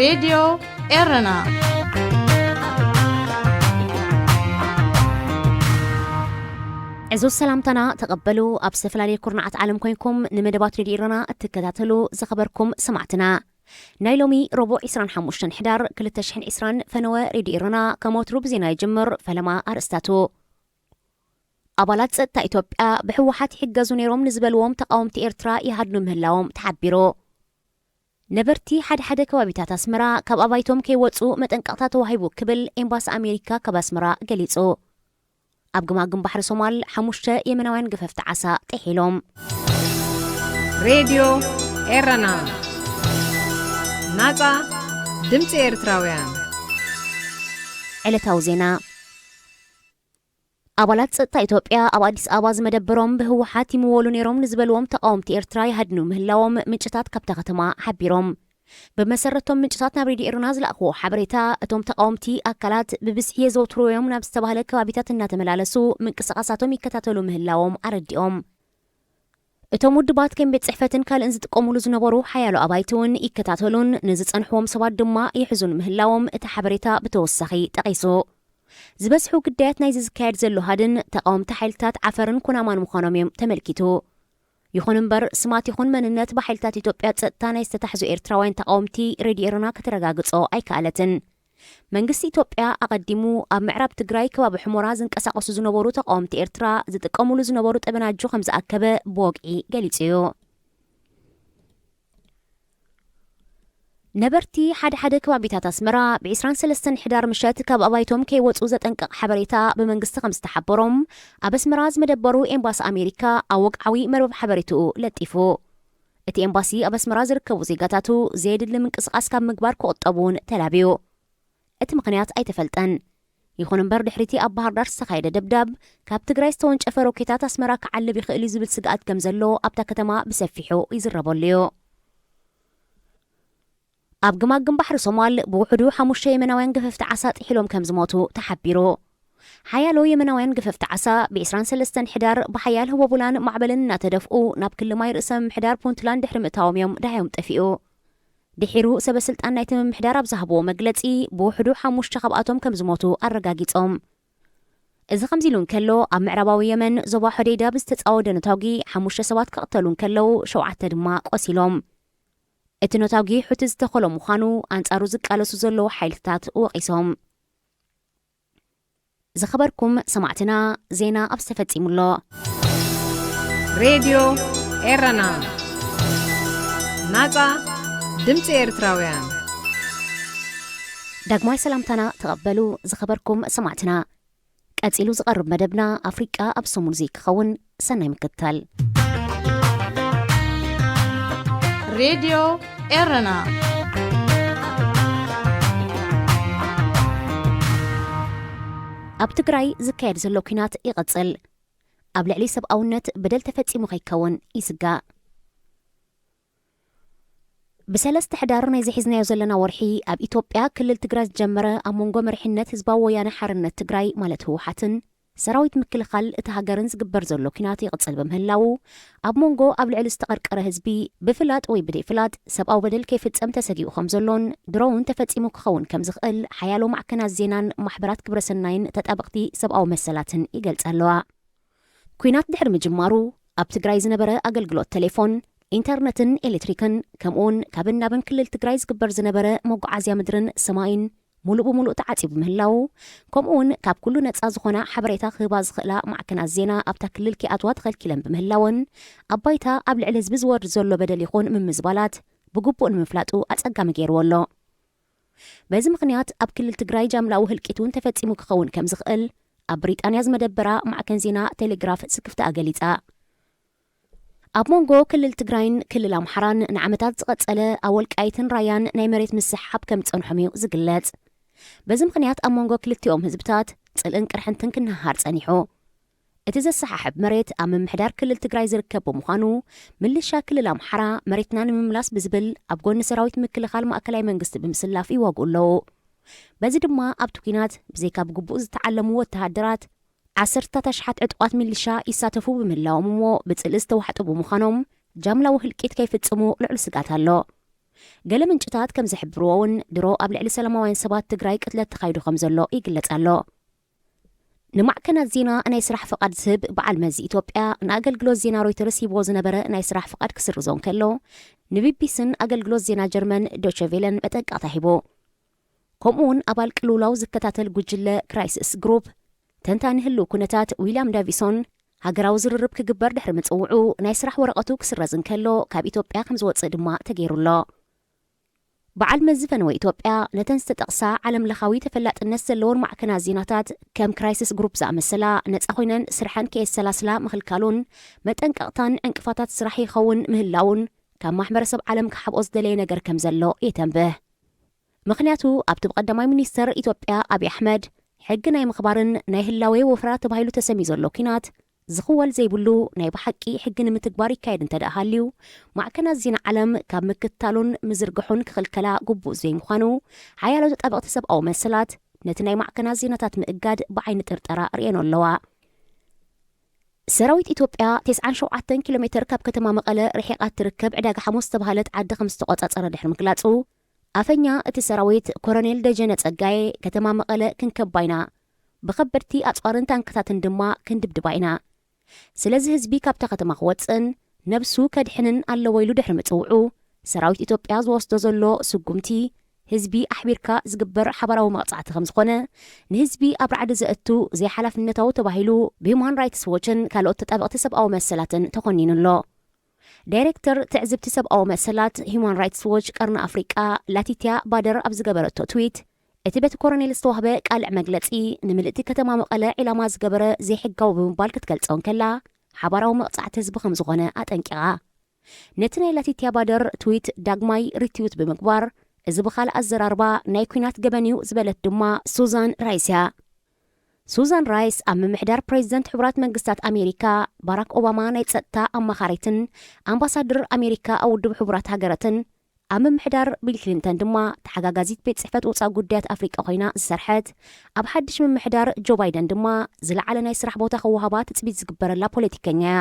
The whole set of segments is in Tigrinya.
ሬድዮ ኤረና። ዕዙዝ ሰላምታና ተቐበሉ። ኣብ ዝተፈላለየ ኩርናዓት ዓለም ኮይንኩም ንመደባት ሬድዮ ኤረና እትከታተሉ ዝኸበርኩም ሰማዕትና፣ ናይ ሎሚ ረቡዕ ዕስራን ሓሙሽተን ሕዳር ክልተ ሽሕን ዕስራን ፈነወ ሬድዮ ኤረና ከም ወትሩ ብዜና ይጅምር። ፈለማ ኣርእስታቱ። ኣባላት ጸጥታ ኢትዮጵያ ብህወሓት ይሕገዙ ነይሮም ንዝበልዎም ተቓወምቲ ኤርትራ ይሃድኑ ምህላዎም ተሓቢሩ። ነበርቲ ሓደ ሓደ ከባቢታት ኣስመራ ካብ ኣባይቶም ከይወጹ መጠንቀቕታ ተዋሂቡ ክብል ኤምባሲ ኣሜሪካ ካብ ኣስመራ ገሊጹ። ኣብ ግማግም ባሕሪ ሶማል ሓሙሽተ የመናውያን ገፈፍቲ ዓሳ ጥሒሎም። ሬድዮ ኤረና፣ ናጻ ድምጺ ኤርትራውያን። ዕለታዊ ዜና። ኣባላት ጸጥታ ኢትዮጵያ ኣብ ኣዲስ ኣበባ ዝመደበሮም ብህወሓት ይምወሉ ነይሮም ንዝበልዎም ተቓወምቲ ኤርትራ ይሃድኑ ምህላዎም ምንጭታት ካብታ ከተማ ሓቢሮም። ብመሰረቶም ምንጭታት ናብ ሬድዮ ኤረና ዝለኣኽዎ ሓበሬታ፣ እቶም ተቓወምቲ ኣካላት ብብዝሒ የዘውትርዎም ናብ ዝተባህለ ከባቢታት እናተመላለሱ ምንቅስቓሳቶም ይከታተሉ ምህላዎም ኣረዲኦም። እቶም ውድባት ከም ቤት ጽሕፈትን ካልእን ዝጥቀሙሉ ዝነበሩ ሓያሎ ኣባይቲ እውን ይከታተሉን ንዝጸንሕዎም ሰባት ድማ ይሕዙን ምህላዎም እቲ ሓበሬታ ብተወሳኺ ጠቒሱ። ዝበዝሑ ግዳያት ናይዚ ዝካየድ ዘሎ ሃድን ተቓወምቲ ሓይልታት ዓፈርን ኩናማን ምዃኖም እዮም ተመልኪቱ። ይኹን እምበር፣ ስማት ይኹን መንነት ብሓይልታት ኢትዮጵያ ጸጥታ ናይ ዝተታሕዙ ኤርትራውያን ተቓወምቲ ሬድዮ ኤረና ከተረጋግጾ ኣይከኣለትን። መንግስቲ ኢትዮጵያ ኣቐዲሙ ኣብ ምዕራብ ትግራይ ከባቢ ሕሞራ ዝንቀሳቐሱ ዝነበሩ ተቓወምቲ ኤርትራ ዝጥቀሙሉ ዝነበሩ ጠበናጁ ከም ዝኣከበ ብወግዒ ገሊጹ እዩ። ነበርቲ ሓደ ሓደ ከባቢታት ኣስመራ ብ ዕስራን ሰለስተን ሕዳር ምሸት ካብ ኣባይቶም ከይወጹ ዘጠንቅቕ ሓበሬታ ብመንግስቲ ከም ዝተሓበሮም ኣብ ኣስመራ ዝመደበሩ ኤምባሲ ኣሜሪካ ኣብ ወግዓዊ መርበብ ሓበሬትኡ ለጢፉ። እቲ ኤምባሲ ኣብ ኣስመራ ዝርከቡ ዜጋታቱ ዘየድሊ ምንቅስቓስ ካብ ምግባር ክቑጠቡ እውን ተላብዩ። እቲ ምኽንያት ኣይተፈልጠን። ይኹን እምበር፣ ድሕሪቲ ኣብ ባህር ዳር ዝተኻየደ ደብዳብ፣ ካብ ትግራይ ዝተወንጨፈ ሮኬታት ኣስመራ ክዓልብ ይኽእል እዩ ዝብል ስግኣት ከም ዘሎ ኣብታ ከተማ ብሰፊሑ ይዝረበሉ እዩ። ኣብ ግማግም ባሕሪ ሶማል ብውሕዱ ሓሙሽተ የመናውያን ገፈፍቲ ዓሳ ጥሒሎም ከም ዝሞቱ ተሓቢሩ። ሓያሎ የመናውያን ገፈፍቲ ዓሳ ብ ዕስራን ሰለስተን ሕዳር ብሓያል ህቦቡላን ማዕበልን እናተደፍኡ ናብ ክሊ ማይ ርእሰ ምምሕዳር ፑንትላንድ ድሕሪ ምእታዎም እዮም ደሃዮም ጠፊኡ። ድሒሩ ሰበ ስልጣን ናይቲ ምምሕዳር ኣብ ዝሃብዎ መግለጺ፣ ብውሕዱ ሓሙሽተ ካብኣቶም ከም ዝሞቱ ኣረጋጊጾም። እዚ ከምዚ ኢሉ እንከሎ፣ ኣብ ምዕራባዊ የመን ዞባ ሖዴይዳ ብዝተጻወደ ነታጒ ሓሙሽተ ሰባት ክቕተሉ እንከለዉ፣ ሸውዓተ ድማ ቆሲሎም። እቲ ነታጒ ሑቲ ዝተኸሎ ምዃኑ ኣንጻሩ ዝቃለሱ ዘለዉ ሓይልታት ወቒሶም። ዝኸበርኩም ሰማዕትና፣ ዜና ኣብዚ ተፈጺሙ ኣሎ። ሬድዮ ኤረና፣ ናጻ ድምጺ ኤርትራውያን። ዳግማይ ሰላምታና ተቐበሉ ዝኸበርኩም ሰማዕትና። ቀጺሉ ዝቐርብ መደብና ኣፍሪቃ ኣብ ሰሙን እዚ ክኸውን፣ ሰናይ ምክትታል። ሬድዮ ኤረና። ኣብ ትግራይ ዝካየድ ዘሎ ኲናት ይቕጽል። ኣብ ልዕሊ ሰብኣውነት በደል ተፈጺሙ ከይከውን ይስጋእ። ብሰለስተ ሕዳር ናይ ዝሒዝናዮ ዘለና ወርሒ ኣብ ኢትዮጵያ ክልል ትግራይ ዝጀመረ ኣብ መንጎ መሪሕነት ህዝባዊ ወያነ ሓርነት ትግራይ ማለት ህወሓትን ሰራዊት ምክልኻል እቲ ሃገርን ዝግበር ዘሎ ኲናት ይቕጽል ብምህላዉ፣ ኣብ መንጎ ኣብ ልዕሊ ዝተቐርቀረ ህዝቢ ብፍላጥ ወይ ብደይ ፍላጥ ሰብኣዊ በደል ከይፍጸም ተሰጊኡ ከም ዘሎን ድሮ እውን ተፈጺሙ ክኸውን ከም ዝኽእል ሓያሎ ማዕከናት ዜናን ማሕበራት ግብረሰናይን ተጣበቕቲ ሰብኣዊ መሰላትን ይገልጻ ኣለዋ። ኲናት ድሕሪ ምጅማሩ፣ ኣብ ትግራይ ዝነበረ ኣገልግሎት ቴሌፎን፣ ኢንተርነትን ኤሌክትሪክን፣ ከምኡውን ካብን ናብን ክልል ትግራይ ዝግበር ዝነበረ መጓዓዝያ ምድርን ሰማይን ሙሉእ ብሙሉእ ተዓጽዩ ብምህላዉ፣ ከምኡውን ካብ ኩሉ ነጻ ዝኾና ሓበሬታ ክህባ ዝኽእላ ማዕከናት ዜና ኣብታ ክልል ከይኣትዋ ተኸልኪለን ብምህላወን፣ ኣብ ባይታ ኣብ ልዕሊ ህዝቢ ዝወርድ ዘሎ በደል ይኹን ምምዝባላት ብግቡእ ንምፍላጡ ኣጸጋሚ ገይርዎ ኣሎ። በዚ ምኽንያት ኣብ ክልል ትግራይ ጃምላዊ ህልቂት እውን ተፈጺሙ ክኸውን ከም ዝኽእል ኣብ ብሪጣንያ ዝመደበራ ማዕከን ዜና ቴሌግራፍ ስክፍታኣ ገሊጻ። ኣብ መንጎ ክልል ትግራይን ክልል ኣምሓራን ንዓመታት ዝቐጸለ ኣብ ወልቃይትን ራያን ናይ መሬት ምስሕሓብ ከም ዝጸንሖም እዩ ዝግለጽ። በዚ ምኽንያት ኣብ መንጎ ክልቲኦም ህዝብታት ጽልእን ቅርሕንትን ክንሃር ጸኒሑ። እቲ ዘሰሓሕብ መሬት ኣብ ምምሕዳር ክልል ትግራይ ዝርከብ ብምዃኑ፣ ምልሻ ክልል ኣምሓራ መሬትና ንምምላስ ብዝብል ኣብ ጎኒ ሰራዊት ምክልኻል ማእከላይ መንግስቲ ብምስላፍ ይዋግኡ ኣለዉ። በዚ ድማ ኣብቲ ኲናት ብዘይካ ብግቡእ ዝተዓለሙ ወተሃደራት፣ ዓሰርታት ኣሽሓት ዕጡቓት ሚሊሻ ይሳተፉ ብምህላዎም እሞ ብጽልኢ ዝተዋሕጡ ብምዃኖም ጃምላዊ ህልቂት ከይፍጽሙ ልዑል ስግኣት ኣሎ። ገለ ምንጭታት ከም ዝሕብርዎ እውን ድሮ ኣብ ልዕሊ ሰላማውያን ሰባት ትግራይ ቅትለት ተኻይዱ ከም ዘሎ ይግለጽ ኣሎ። ንማዕከናት ዜና ናይ ስራሕ ፍቓድ ዝህብ በዓል መዚ ኢትዮጵያ ንኣገልግሎት ዜና ሮይተርስ ሂብዎ ዝነበረ ናይ ስራሕ ፍቓድ ክስርዞ እንከሎ፣ ንቢቢስን ኣገልግሎት ዜና ጀርመን ዶቸ ቬለን መጠንቀቕታ ሂቡ። ከምኡ እውን ኣባል ቅልውላው ዝከታተል ጉጅለ ክራይሲስ ግሩፕ ተንታኒ ህልው ኩነታት ዊልያም ዳቪሶን፣ ሃገራዊ ዝርርብ ክግበር ድሕሪ ምጽውዑ ናይ ስራሕ ወረቐቱ ክስረዝ እንከሎ ካብ ኢትዮጵያ ከም ዝወጽእ ድማ ተገይሩ ኣሎ። በዓል መዚ ፈነወ ኢትዮጵያ ነተን ዝተጠቕሳ ዓለም ለኻዊ ተፈላጥነት ዘለዎን ማዕከናት ዜናታት ከም ክራይሲስ ግሩፕ ዝኣመሰላ ነጻ ኮይነን ስርሐን ከየሰላስላ ምኽልካሉን መጠንቀቕታን ዕንቅፋታት ስራሕ ይኸውን ምህላውን ካብ ማሕበረሰብ ዓለም ክሓብኦ ዝደለየ ነገር ከም ዘሎ የተንብህ። ምኽንያቱ ኣብቲ ብቐዳማይ ሚኒስተር ኢትዮጵያ ኣብይ ኣሕመድ ሕጊ ናይ ምኽባርን ናይ ህላዌ ወፍራ ተባሂሉ ተሰምዩ ዘሎ ኲናት ዝኽወል ዘይብሉ ናይ ብሓቂ ሕጊ ንምትግባር ይካየድ እንተ ደኣ ሃልዩ፣ ማዕከናት ዜና ዓለም ካብ ምክትታሉን ምዝርግሑን ክኽልከላ ግቡእ ዘይምዃኑ ሓያሎ ተጣበቕቲ ሰብኣዊ መሰላት ነቲ ናይ ማዕከናት ዜናታት ምእጋድ ብዓይኒ ጥርጠራ ርእየን ኣለዋ። ሰራዊት ኢትዮጵያ ተስዓን ሸውዓተን ኪሎ ሜተር ካብ ከተማ መቐለ ርሒቓ እትርከብ ዕዳጋ ሓሙስ ዝተባህለት ዓዲ ከም ዝተቖጻጸረ ድሕሪ ምግላጹ፣ ኣፈኛ እቲ ሰራዊት ኮረኔል ደጀነ ጸጋዬ ከተማ መቐለ ክንከባ ኢና፣ ብኸበድቲ ኣጽዋርን ታንክታትን ድማ ክንድብድባ ኢና። ስለዚ ህዝቢ ካብታ ከተማ ክወጽእን ነብሱ ከድሕንን ኣለዎ ኢሉ ድሕሪ ምጽውዑ፣ ሰራዊት ኢትዮጵያ ዝወስዶ ዘሎ ስጉምቲ ህዝቢ ኣሕቢርካ ዝግበር ሓባራዊ መቕጻዕቲ ከም ዝኾነ፣ ንህዝቢ ኣብ ራዕዲ ዘእቱ ዘይሓላፍነታዊ ተባሂሉ ብሂውማን ራይትስ ዎችን ካልኦት ተጣበቕቲ ሰብኣዊ መሰላትን ተኾኒኑ ኣሎ። ዳይሬክተር ትዕዝብቲ ሰብኣዊ መሰላት ሂውማን ራይትስ ዎች ቀርኒ ኣፍሪቃ ላቲትያ ባደር ኣብ ዝገበረቶ ትዊት፣ እቲ በቲ ኮረኔል ዝተዋህበ ቃልዕ መግለጺ ንምልእቲ ከተማ መቐለ ዒላማ ዝገበረ ዘይሕጋዊ ብምባል ክትገልጾ እንከላ፣ ሓባራዊ መቕጻዕቲ ህዝቢ ከም ዝኾነ ኣጠንቂቓ። ነቲ ናይ ላቲትያ ባደር ትዊት ዳግማይ ሪትዊት ብምግባር፣ እዚ ብኻልእ ኣዘራርባ ናይ ኲናት ገበን እዩ ዝበለት ድማ ሱዛን ራይስ እያ። ሱዛን ራይስ ኣብ ምምሕዳር ፕሬዚደንት ሕቡራት መንግስታት ኣሜሪካ ባራክ ኦባማ ናይ ጸጥታ ኣማኻሪትን ኣምባሳደር ኣሜሪካ ኣብ ውድብ ሕቡራት ሃገራትን ኣብ ምምሕዳር ቢል ክሊንተን ድማ ተሓጋጋዚት ቤት ጽሕፈት ወጻኢ ጉዳያት ኣፍሪቃ ኮይና ዝሰርሐት፣ ኣብ ሓድሽ ምምሕዳር ጆ ባይደን ድማ ዝለዓለ ናይ ስራሕ ቦታ ክወሃባ ትጽቢት ዝግበረላ ፖለቲከኛ እያ።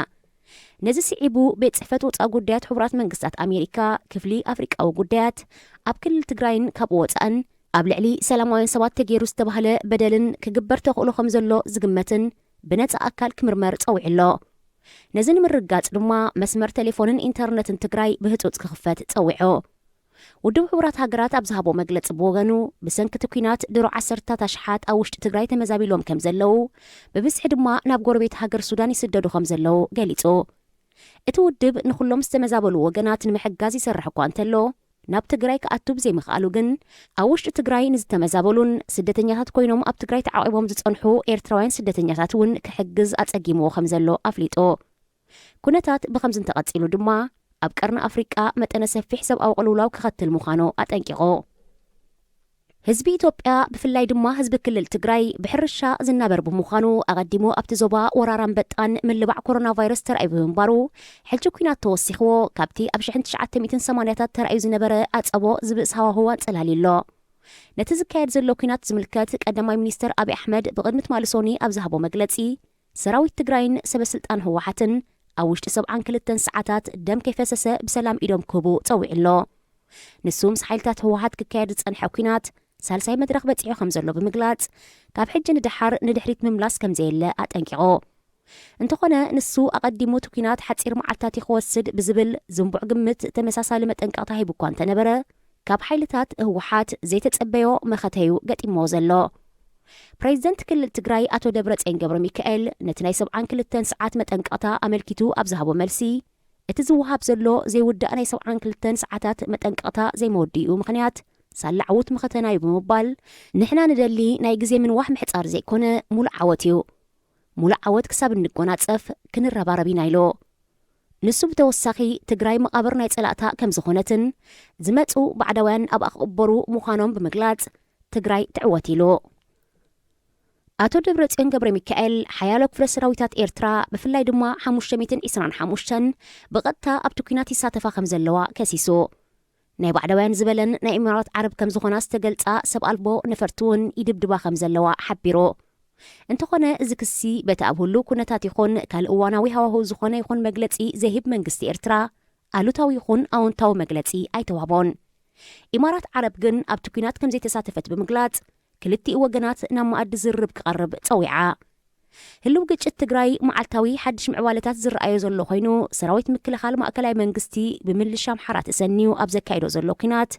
ነዚ ስዒቡ ቤት ጽሕፈት ወጻኢ ጉዳያት ሕቡራት መንግስታት ኣሜሪካ ክፍሊ ኣፍሪቃዊ ጉዳያት ኣብ ክልል ትግራይን ካብኡ ወጻእን ኣብ ልዕሊ ሰላማውያን ሰባት ተገይሩ ዝተባህለ በደልን ክግበር ተኽእሎ ከም ዘሎ ዝግመትን ብነጻ ኣካል ክምርመር ጸዊዑ ኣሎ። ነዚ ንምርግጋጽ ድማ መስመር ቴሌፎንን ኢንተርነትን ትግራይ ብህጹጽ ክኽፈት ጸዊዑ። ውድብ ሕቡራት ሃገራት ኣብ ዝሃቦ መግለጺ ብወገኑ፣ ብሰንኪ እቲ ኲናት ድሮ ዓሰርታት ኣሽሓት ኣብ ውሽጢ ትግራይ ተመዛቢሎም ከም ዘለዉ፣ ብብዝሒ ድማ ናብ ጎረቤት ሃገር ሱዳን ይስደዱ ከም ዘለዉ ገሊጹ። እቲ ውድብ ንኹሎም ዝተመዛበሉ ወገናት ንምሕጋዝ ይሰርሕ እኳ እንተሎ፣ ናብ ትግራይ ክኣቱ ብዘይምኽኣሉ ግን፣ ኣብ ውሽጢ ትግራይ ንዝተመዛበሉን ስደተኛታት ኮይኖም ኣብ ትግራይ ተዓቒቦም ዝጸንሑ ኤርትራውያን ስደተኛታት እውን ክሕግዝ ኣጸጊምዎ ከም ዘሎ ኣፍሊጡ። ኩነታት ብኸምዚ እንተቐጺሉ ድማ፣ ኣብ ቀርኒ ኣፍሪቃ መጠነ ሰፊሕ ሰብኣዊ ቅልውላው ክኸትል ምዃኑ ኣጠንቂቑ። ህዝቢ ኢትዮጵያ፣ ብፍላይ ድማ ህዝቢ ክልል ትግራይ ብሕርሻ ዝናበር ብምዃኑ፣ ኣቐዲሙ ኣብቲ ዞባ ወራር ኣንበጣን ምልባዕ ኮሮና ቫይረስ ተራእዩ ብምንባሩ፣ ሕጂ ኲናት ተወሲኽዎ ካብቲ ኣብ ሽሕን ትሽዓተ ሚእትን ሰማንያታት ተራእዩ ዝነበረ ኣጸቦ ዝብእስ ሃዋህው ኣንጸላልዩ ኣሎ። ነቲ ዝካየድ ዘሎ ኲናት ዝምልከት ቀዳማይ ሚኒስተር ኣብይ ኣሕመድ ብቕድሚ ትማሊ ሶኒ ኣብ ዝሃቦ መግለጺ፣ ሰራዊት ትግራይን ሰበ ስልጣን ህወሓትን ኣብ ውሽጢ ሰብዓን ክልተን ሰዓታት ደም ከይፈሰሰ ብሰላም ኢዶም ክህቡ ጸዊዑ ኣሎ። ንሱ ምስ ሓይልታት ህወሓት ክካየድ ዝጸንሐ ኲናት ሳልሳይ መድረኽ በጺሑ ከም ዘሎ ብምግላጽ፣ ካብ ሕጂ ንደሓር ንድሕሪት ምምላስ ከም ዘየለ ኣጠንቂቑ። እንተኾነ፣ ንሱ ኣቐዲሙ እቲ ኲናት ሓጺር መዓልታት እዩ ክወስድ ብዝብል ዝንቡዕ ግምት ተመሳሳሊ መጠንቀቕታ ሂቡ እኳ እንተነበረ፣ ካብ ሓይልታት ህወሓት ዘይተጸበዮ መኸተዩ ገጢምዎ ዘሎ። ፕሬዚደንት ክልል ትግራይ ኣቶ ደብረጽዮን ገብረ ሚካኤል ነቲ ናይ ሰብዓን ክልተን ሰዓት መጠንቀቕታ ኣመልኪቱ ኣብ ዝሃቦ መልሲ፣ እቲ ዝወሃብ ዘሎ ዘይውዳእ ናይ ሰብዓን ክልተን ሰዓታት መጠንቀቕታ ዘይመወድኡ ምኽንያት ሳላ ዕዉት መኸተና እዩ ብምባል፣ ንሕና ንደሊ ናይ ግዜ ምንዋሕ ምሕጻር ዘይኮነ፣ ሙሉእ ዓወት እዩ። ሙሉእ ዓወት ክሳብ እንጎናጸፍ ክንረባረብ ኢና ኢሉ። ንሱ ብተወሳኺ፣ ትግራይ መቓብር ናይ ጸላእታ ከም ዝኾነትን ዝመጹ ባዕዳውያን ኣብኣ ክቕበሩ ምዃኖም ብምግላጽ፣ ትግራይ ትዕወት ኢሉ። ኣቶ ደብረጽዮን ገብረ ሚካኤል፣ ሓያሎ ክፍለ ሰራዊታት ኤርትራ፣ ብፍላይ ድማ ሓሙሽተ ሚእትን ዕስራን ሓሙሽተን ብቐጥታ ኣብቲ ኲናት ይሳተፋ ከም ዘለዋ ከሲሱ። ናይ ባዕዳውያን ዝበለን ናይ ኢማራት ዓረብ ከም ዝኾና ዝተገልጻ ሰብ ኣልቦ ነፈርቲ እውን ይድብድባ ከም ዘለዋ ሓቢሩ። እንተኾነ፣ እዚ ክሲ በቲ ኣብ ህሉው ኩነታት ይኹን ካልእ እዋናዊ ሃዋህው ዝኾነ ይኹን መግለጺ ዘይህብ መንግስቲ ኤርትራ፣ ኣሉታዊ ይኹን ኣወንታዊ መግለጺ ኣይተዋህቦን። ኢማራት ዓረብ ግን ኣብቲ ኲናት ከም ዘይተሳተፈት ብምግላጽ፣ ክልቲኡ ወገናት ናብ መኣዲ ዝርርብ ክቐርብ ጸዊዓ። ህልው ግጭት ትግራይ፣ መዓልታዊ ሓድሽ ምዕባለታት ዝረኣዮ ዘሎ ኮይኑ፣ ሰራዊት ምክልኻል ማእከላይ መንግስቲ ብምልሻ ኣምሓራ ተሰንዩ ኣብ ዘካይዶ ዘሎ ኲናት፣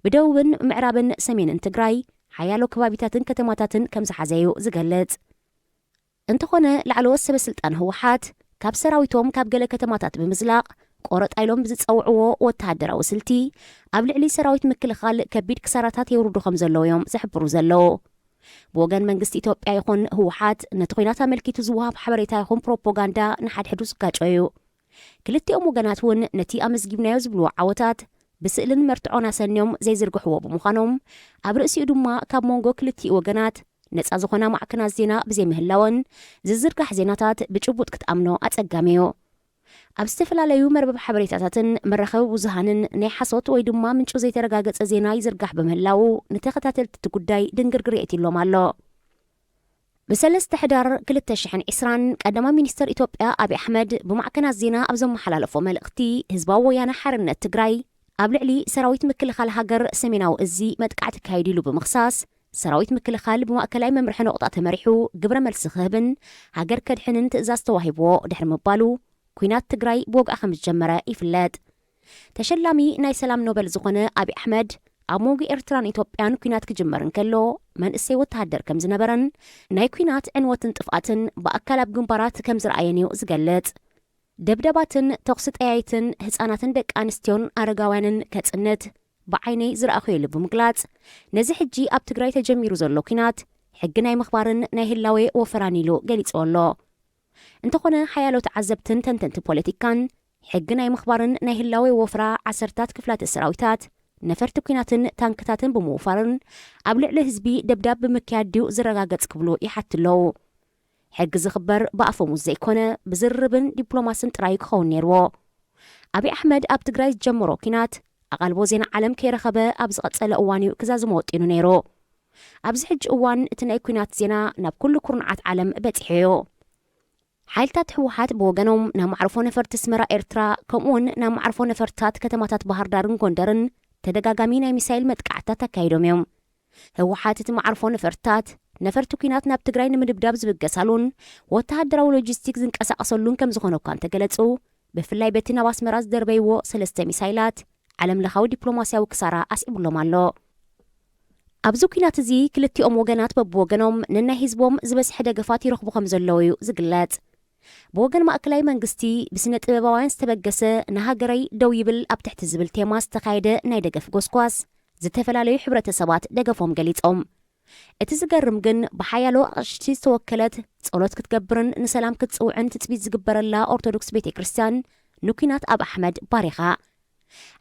ብደቡብን ምዕራብን ሰሜንን ትግራይ ሓያሎ ከባቢታትን ከተማታትን ከም ዝሓዘ እዩ ዝገልጽ። እንተኾነ፣ ላዕለዎት ሰበ ስልጣን ህወሓት ካብ ሰራዊቶም ካብ ገለ ከተማታት ብምዝላቕ ቆረጣ ኢሎም ብዝጸውዕዎ ወተሃደራዊ ስልቲ ኣብ ልዕሊ ሰራዊት ምክልኻል ከቢድ ክሳራታት የውርዱ ከም ዘለዉ እዮም ዝሕብሩ ዘለዉ። ብወገን መንግስቲ ኢትዮጵያ ይኹን ህወሓት ነቲ ኲናት ኣመልኪቱ ዝወሃብ ሓበሬታ ይኹን ፕሮፓጋንዳ ንሓድሕዱ ዝጋጮ እዩ። ክልቲኦም ወገናት እውን ነቲ ኣመዝጊብናዮ ዝብልዎ ዓወታት ብስእልን መርትዖን ኣሰንዮም ዘይዝርግሕዎ ብምዃኖም፣ ኣብ ርእሲኡ ድማ ካብ መንጎ ክልቲኡ ወገናት ነጻ ዝኾና ማዕከናት ዜና ብዘይምህላወን፣ ዝዝርጋሕ ዜናታት ብጭቡጥ ክትኣምኖ ኣጸጋሚ እዩ። ኣብ ዝተፈላለዩ መርበብ ሓበሬታታትን መራኸቢ ብዙሃንን ናይ ሓሶት ወይ ድማ ምንጩ ዘይተረጋገጸ ዜና ይዝርጋሕ ብምህላዉ፣ ንተኸታተልቲ እቲ ጉዳይ ድንግርግር የእትዩሎም ኣሎ። ብሰለስተ ሕዳር ክልተ ሽሕን ዕስራን ቀዳማይ ሚኒስተር ኢትዮጵያ ኣብይ ኣሕመድ ብማዕከናት ዜና ኣብ ዘመሓላለፎ መልእኽቲ፣ ህዝባዊ ወያነ ሓርነት ትግራይ ኣብ ልዕሊ ሰራዊት ምክልኻል ሃገር ሰሜናዊ እዚ መጥቃዕቲ ኣካይዱ ኢሉ ብምኽሳስ፣ ሰራዊት ምክልኻል ብማእከላይ መምርሒ ነቑጣ ተመሪሑ ግብረ መልሲ ክህብን ሃገር ከድሕንን ትእዛዝ ተዋሂብዎ ድሕሪ ምባሉ፣ ኲናት ትግራይ ብወግዓ ከም ዝጀመረ ይፍለጥ። ተሸላሚ ናይ ሰላም ኖበል ዝኾነ ኣብይ ኣሕመድ፣ ኣብ መንጎ ኤርትራን ኢትዮጵያን ኲናት ክጅመር እንከሎ መንእሰይ ወተሃደር ከም ዝነበረን፣ ናይ ኲናት ዕንወትን ጥፍኣትን ብኣካል ኣብ ግንባራት ከም ዝረኣየን እዩ ዝገልጽ። ደብደባትን ተኹሲ ጠያይትን ህጻናትን ደቂ ኣንስትዮን ኣረጋውያንን ከጽንት ብዓይነይ ዝረኣኹ ኢሉ ብምግላጽ፣ ነዚ ሕጂ ኣብ ትግራይ ተጀሚሩ ዘሎ ኲናት ሕጊ ናይ ምኽባርን ናይ ህላዌ ወፈራን ኢሉ ገሊጽዎ ኣሎ። እንተኾነ፣ ሓያሎ ተዓዘብትን ተንተንቲ ፖለቲካን፣ ሕጊ ናይ ምኽባርን ናይ ህላዌ ወፍራ ዓሰርታት ክፍላተ ሰራዊታት፣ ነፈርቲ ኲናትን ታንክታትን ብምውፋርን ኣብ ልዕሊ ህዝቢ ደብዳብ ብምክያድ ድዩ ዝረጋገጽ ክብሉ ይሓቱ ኣለዉ። ሕጊ ዝኽበር ብኣፈሙዝ ዘይኮነ፣ ብዝርርብን ዲፕሎማስን ጥራይ ክኸውን ነይርዎ። ኣብይ ኣሕመድ ኣብ ትግራይ ዝጀመሮ ኲናት ኣቓልቦ ዜና ዓለም ከይረኸበ ኣብ ዝቐጸለ እዋን እዩ ክዛዝሞ ወጢኑ ነይሩ። ኣብዚ ሕጂ እዋን እቲ ናይ ኲናት ዜና ናብ ኩሉ ኩርናዓት ዓለም በጺሑ እዩ። ሓይልታት ህወሓት ብወገኖም ናብ መዕርፎ ነፈርቲ ኣስመራ ኤርትራ፣ ከምኡውን ናብ መዕርፎ ነፈርትታት ከተማታት ባህር ዳርን ጎንደርን ተደጋጋሚ ናይ ሚሳይል መጥቃዕትታት ኣካይዶም እዮም። ህወሓት እቲ መዕርፎ ነፈርትታት፣ ነፈርቲ ኲናት ናብ ትግራይ ንምድብዳብ ዝብገሳሉን ወተሃደራዊ ሎጂስቲክ ዝንቀሳቐሰሉን ከም ዝኾነ እኳ እንተገለጹ፣ ብፍላይ በቲ ናብ ኣስመራ ዝደርበይዎ ሰለስተ ሚሳይላት ዓለም ለኻዊ ዲፕሎማስያዊ ክሳራ ኣስዒቡሎም ኣሎ። ኣብዚ ኲናት እዚ ክልቲኦም ወገናት በብወገኖም ነናይ ህዝቦም ዝበዝሐ ደገፋት ይረኽቡ ከም ዘለዉ እዩ ዝግለጽ። ብወገን ማእከላይ መንግስቲ፣ ብስነ ጥበባውያን ዝተበገሰ ንሃገረይ ደው ይብል ኣብ ትሕቲ ዝብል ቴማ ዝተኻየደ ናይ ደገፍ ጎስጓስ፣ ዝተፈላለዩ ሕብረተሰባት ደገፎም ገሊጾም። እቲ ዝገርም ግን፣ ብሓያሎ ኣቕሽቲ ዝተወከለት፣ ጸሎት ክትገብርን ንሰላም ክትጽውዕን ትጽቢት ዝግበረላ ኦርቶዶክስ ቤተ ክርስቲያን ንኲናት ኣብ ኣሕመድ ባሪኻ።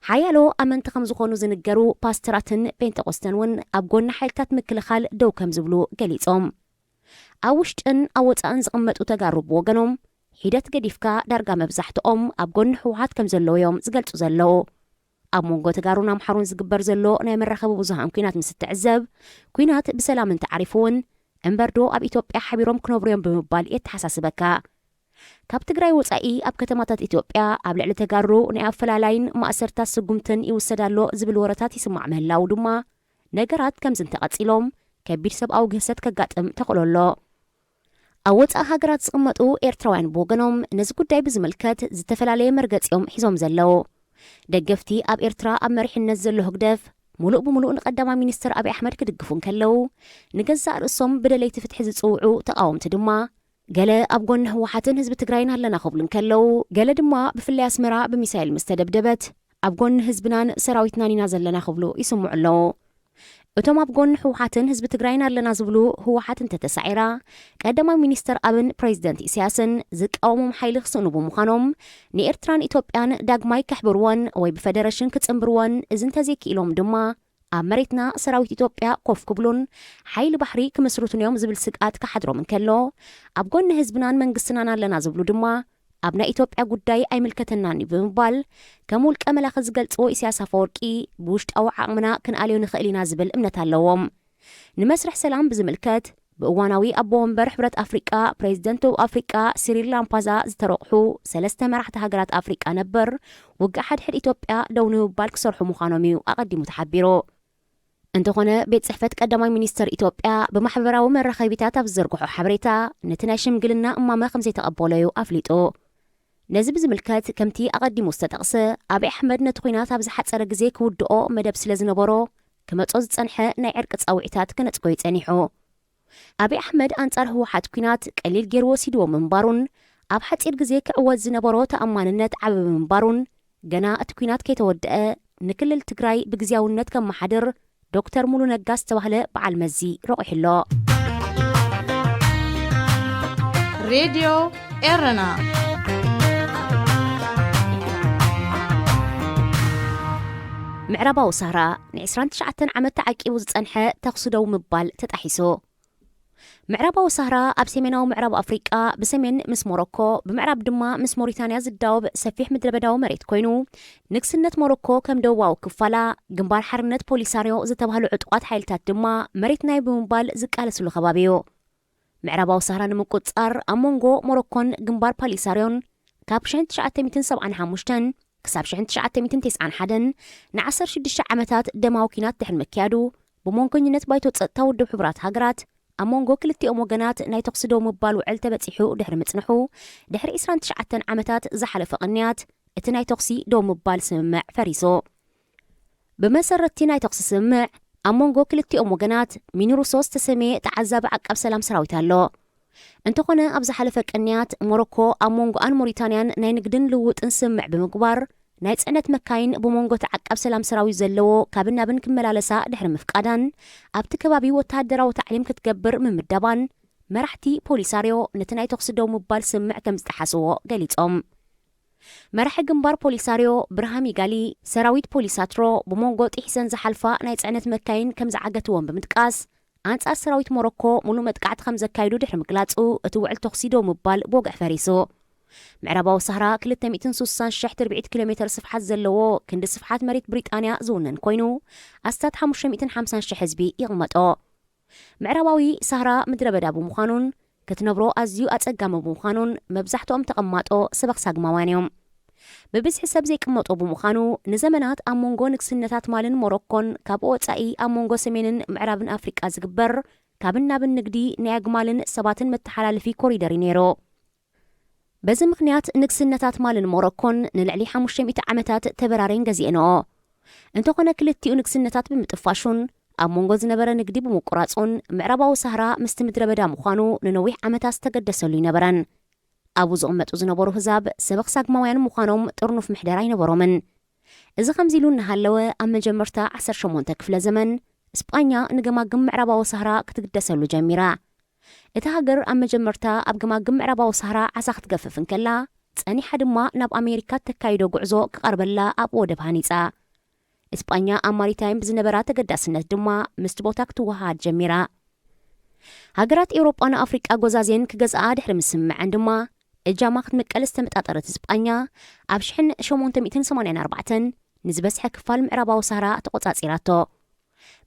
ሓያሎ ኣመንቲ ከም ዝኾኑ ዝንገሩ ፓስተራትን ጴንጠቆስተን እውን ኣብ ጎኒ ሓይልታት ምክልኻል ደው ከም ዝብሉ ገሊጾም። ኣብ ውሽጥን ኣብ ወጻእን ዝቕመጡ ተጋሩ ብወገኖም፣ ሒደት ገዲፍካ ዳርጋ መብዛሕትኦም ኣብ ጎኒ ህወሓት ከም ዘለዉ እዮም ዝገልጹ ዘለዉ። ኣብ መንጎ ተጋሩን ኣምሓሩን ዝግበር ዘሎ ናይ መራኸቢ ብዙሃን ኲናት ምስ እትዕዘብ፣ ኲናት ብሰላም እንተዓሪፉ እውን፣ እምበርዶ ኣብ ኢትዮጵያ ሓቢሮም ክነብሩ እዮም ብምባል የተሓሳስበካ። ካብ ትግራይ ወጻኢ ኣብ ከተማታት ኢትዮጵያ ኣብ ልዕሊ ተጋሩ ናይ ኣፈላላይን ማእሰርታት ስጉምትን ይውሰድ ኣሎ ዝብል ወረታት ይስማዕ ምህላዉ ድማ፣ ነገራት ከምዚ እንተቐጺሎም ከቢድ ሰብኣዊ ግህሰት ከጋጥም ተኽእሎ ኣሎ። ኣብ ወጻኢ ሃገራት ዝቕመጡ ኤርትራውያን ብወገኖም፣ ነዚ ጉዳይ ብዝምልከት ዝተፈላለየ መርገጺ እዮም ሒዞም ዘለዉ። ደገፍቲ ኣብ ኤርትራ ኣብ መሪሕነት ዘሎ ህግደፍ፣ ሙሉእ ብሙሉእ ንቀዳማይ ሚኒስተር ኣብይ ኣሕመድ ክድግፉ እንከለዉ፣ ንገዛእ ርእሶም ብደለይቲ ፍትሒ ዝጽውዑ ተቓወምቲ ድማ፣ ገለ ኣብ ጎኒ ህወሓትን ህዝቢ ትግራይን ኣለና ክብሉ እንከለዉ፣ ገለ ድማ ብፍላይ ኣስመራ ብሚሳይል ምስ ተደብደበት፣ ኣብ ጎኒ ህዝብናን ሰራዊትናን ኢና ዘለና ክብሉ ይስምዑ ኣለዉ። እቶም ኣብ ጎኒ ህወሓትን ህዝቢ ትግራይን ኣለና ዝብሉ፣ ህወሓት እንተተሳዒራ፣ ቀዳማይ ሚኒስተር ኣብን ፕሬዚደንት ኢሳያስን ዝቃወሞም ሓይሊ ክስእኑ ብምዃኖም፣ ንኤርትራን ኢትዮጵያን ዳግማይ ከሕብርወን ወይ ብፈደረሽን ክጽንብርወን፣ እዚ እንተዘይክኢሎም ድማ፣ ኣብ መሬትና ሰራዊት ኢትዮጵያ ኮፍ ክብሉን ሓይሊ ባሕሪ ክምስርቱን እዮም ዝብል ስግኣት ክሓድሮም እንከሎ፣ ኣብ ጎኒ ህዝብናን መንግስትናን ኣለና ዝብሉ ድማ፣ ኣብ ናይ ኢትዮጵያ ጉዳይ ኣይምልከተናን እዩ ብምባል፣ ከም ውልቀ መላኺ ዝገልጽዎ ኢሳያስ ኣፈወርቂ፣ ብውሽጣዊ ዓቕምና ክንኣልዮ ንኽእል ኢና ዝብል እምነት ኣለዎም። ንመስርሕ ሰላም ብዝምልከት፣ ብእዋናዊ ኣቦ ወንበር ሕብረት ኣፍሪቃ ፕሬዚደንት ደቡብ ኣፍሪቃ ሲሪል ራማፎዛ ዝተረቑሑ ሰለስተ መራሕቲ ሃገራት ኣፍሪቃ ነበር ውግእ ሓድሕድ ኢትዮጵያ ደው ንምባል ክሰርሑ ምዃኖም እዩ ኣቐዲሙ ተሓቢሩ። እንተኾነ ቤት ጽሕፈት ቀዳማይ ሚኒስተር ኢትዮጵያ ብማሕበራዊ መራኸቢታት ኣብ ዝዘርግሖ ሓበሬታ ነቲ ናይ ሽምግልና እማመ ከም ዘይተቐበሎ እዩ ኣፍሊጡ። ነዚ ብዝምልከት ከምቲ ኣቐዲሙ ዝተጠቕሰ ኣብይ ኣሕመድ ነቲ ኲናት ኣብ ዝሓጸረ ግዜ ክውድኦ መደብ ስለ ዝነበሮ ክመጾ ዝጸንሐ ናይ ዕርቂ ጻውዒታት ክነጽጎ እዩ ጸኒሑ። ኣብይ ኣሕመድ ኣንጻር ህወሓት ኲናት ቀሊል ገይሩ ወሲድዎ ምንባሩን ኣብ ሓጺር ግዜ ክዕወት ዝነበሮ ተኣማንነት ዓቢ ምንባሩን ገና እቲ ኲናት ከይተወደአ ንክልል ትግራይ ብግዝያውነት ከመሓድር ዶክተር ሙሉ ነጋ ዝተባህለ በዓል መዚ ረቑሑ ኣሎ። ሬድዮ ኤረና ምዕራባዊ ሳህራ ን29 ዓመት ተዓቂቡ ዝጸንሐ ተኹሲ ደው ምባል ተጣሒሱ። ምዕራባዊ ሳህራ ኣብ ሰሜናዊ ምዕራብ ኣፍሪቃ ብሰሜን ምስ ሞሮኮ ብምዕራብ ድማ ምስ ሞሪታንያ ዝዳወብ ሰፊሕ ምድረ በዳዊ መሬት ኮይኑ ንግስነት ሞሮኮ ከም ደቡባዊ ክፋላ ግንባር ሓርነት ፖሊሳርዮ ዝተባህሉ ዕጡቓት ሓይልታት ድማ መሬት ናይ ብምባል ዝቃለስሉ ከባቢ እዩ። ምዕራባዊ ሳህራ ንምቁጽጻር ኣብ መንጎ ሞሮኮን ግንባር ፓሊሳርዮን ካብ 1975 ክሳብ 1991 ን16 ዓመታት ደማዊ ኲናት ድሕሪ ምክያዱ ብመንጎኝነት ባይቶ ጸጥታ ውድብ ሕቡራት ሃገራት ኣብ መንጎ ክልቲኦም ወገናት ናይ ተኹሲ ደው ምባል ውዕል ተበጺሑ ድሕሪ ምጽንሑ ድሕሪ 29 ዓመታት ዝሓለፈ ቅንያት እቲ ናይ ተኹሲ ደው ምባል ስምምዕ ፈሪሱ። ብመሰረትቲ ናይ ተኹሲ ስምምዕ ኣብ መንጎ ክልቲኦም ወገናት ሚኒሩሶ ዝተሰመየ ተዓዛቢ ዓቃብ ሰላም ሰራዊት ኣሎ። እንተኾነ ኣብ ዝሓለፈ ቅንያት ሞሮኮ ኣብ መንጎኣን ሞሪታንያን ናይ ንግድን ልውውጥን ስምምዕ ብምግባር ናይ ጽዕነት መካይን ብመንጎ እቲ ዓቃብ ሰላም ሰራዊት ዘለዎ ካብን ናብን ክመላለሳ ድሕሪ ምፍቃዳን ኣብቲ ከባቢ ወተሃደራዊ ታዕሊም ክትገብር ምምዳባን መራሕቲ ፖሊሳርዮ ነቲ ናይ ተኹሲ ደው ምባል ስምምዕ ከም ዝጠሓስዎ ገሊጾም። መራሒ ግንባር ፖሊሳርዮ ብርሃም ኢጋሊ ሰራዊት ፖሊሳትሮ ብመንጎ ጥሒሰን ዝሓልፋ ናይ ጽዕነት መካይን ከም ዝዓገትዎም ብምጥቃስ ኣንጻር ሰራዊት ሞሮኮ ሙሉእ መጥቃዕቲ ከም ዘካይዱ ድሕሪ ምግላጹ እቲ ውዕል ተኹሲ ደው ምባል ብወግዒ ፈሪሱ። ምዕራባዊ ሳህራ 260,000 ትርብዒት ኪሎ ሜተር ስፍሓት ዘለዎ ክንዲ ስፍሓት መሬት ብሪጣንያ ዝውነን ኮይኑ ኣስታት 550,000 ህዝቢ ይቕመጦ። ምዕራባዊ ሳህራ ምድረ በዳ ብምዃኑን ክትነብሮ ኣዝዩ ኣጸጋሚ ብምዃኑን መብዛሕትኦም ተቐማጦ ሰበኽ ሳግማውያን እዮም። ብብዝሒ ሰብ ዘይቅመጦ ብምዃኑ ንዘመናት ኣብ መንጎ ንግስነታት ማልን ሞሮኮን ካብኡ ወጻኢ ኣብ መንጎ ሰሜንን ምዕራብን ኣፍሪቃ ዝግበር ካብን ናብን ንግዲ ናይ ኣግማልን ሰባትን መተሓላለፊ ኮሪደር እዩ ነይሩ። በዚ ምኽንያት ንግስነታት ማልን ሞሮኮን ንልዕሊ ሓሙሽተ ሚእቲ ዓመታት ተበራረይን ገዚአንኦ። እንተኾነ ክልቲኡ ንግስነታት ብምጥፋሹን ኣብ መንጎ ዝነበረ ንግዲ ብምቁራጹን ምዕራባዊ ሳህራ ምስቲ ምድረ በዳ ምዃኑ ንነዊሕ ዓመታት ዝተገደሰሉ ኣይነበረን። ኣብኡ ዝቕመጡ ዝነበሩ ህዛብ ሰበኽ ሳግማውያን ምዃኖም ጥርኑፍ ምሕደራ ኣይነበሮምን። እዚ ከምዚ ኢሉ እናሃለወ ኣብ መጀመርታ 18 ክፍለ ዘመን እስጳኛ ንገማግም ምዕራባዊ ሳህራ ክትግደሰሉ ጀሚራ። እታ ሃገር ኣብ መጀመርታ ኣብ ገማግም ምዕራባዊ ሳህራ ዓሳ ክትገፍፍ እንከላ ጸኒሓ ድማ ናብ ኣሜሪካ ተካይዶ ጉዕዞ ክቐርበላ ኣብ ወደብ ሃኒጻ። እስጳኛ ኣብ ማሪታይም ብዝነበራ ተገዳስነት ድማ ምስቲ ቦታ ክትወሃሃድ ጀሚራ። ሃገራት ኤውሮጳን ኣፍሪቃ ጎዛዜን ክገዝኣ ድሕሪ ምስምዐን ድማ እጃማ ክትምቀል ዝተመጣጠረት እስጳኛ ኣብ 1884 ንዝበዝሐ ክፋል ምዕራባዊ ሳህራ ተቆጻጺራቶ።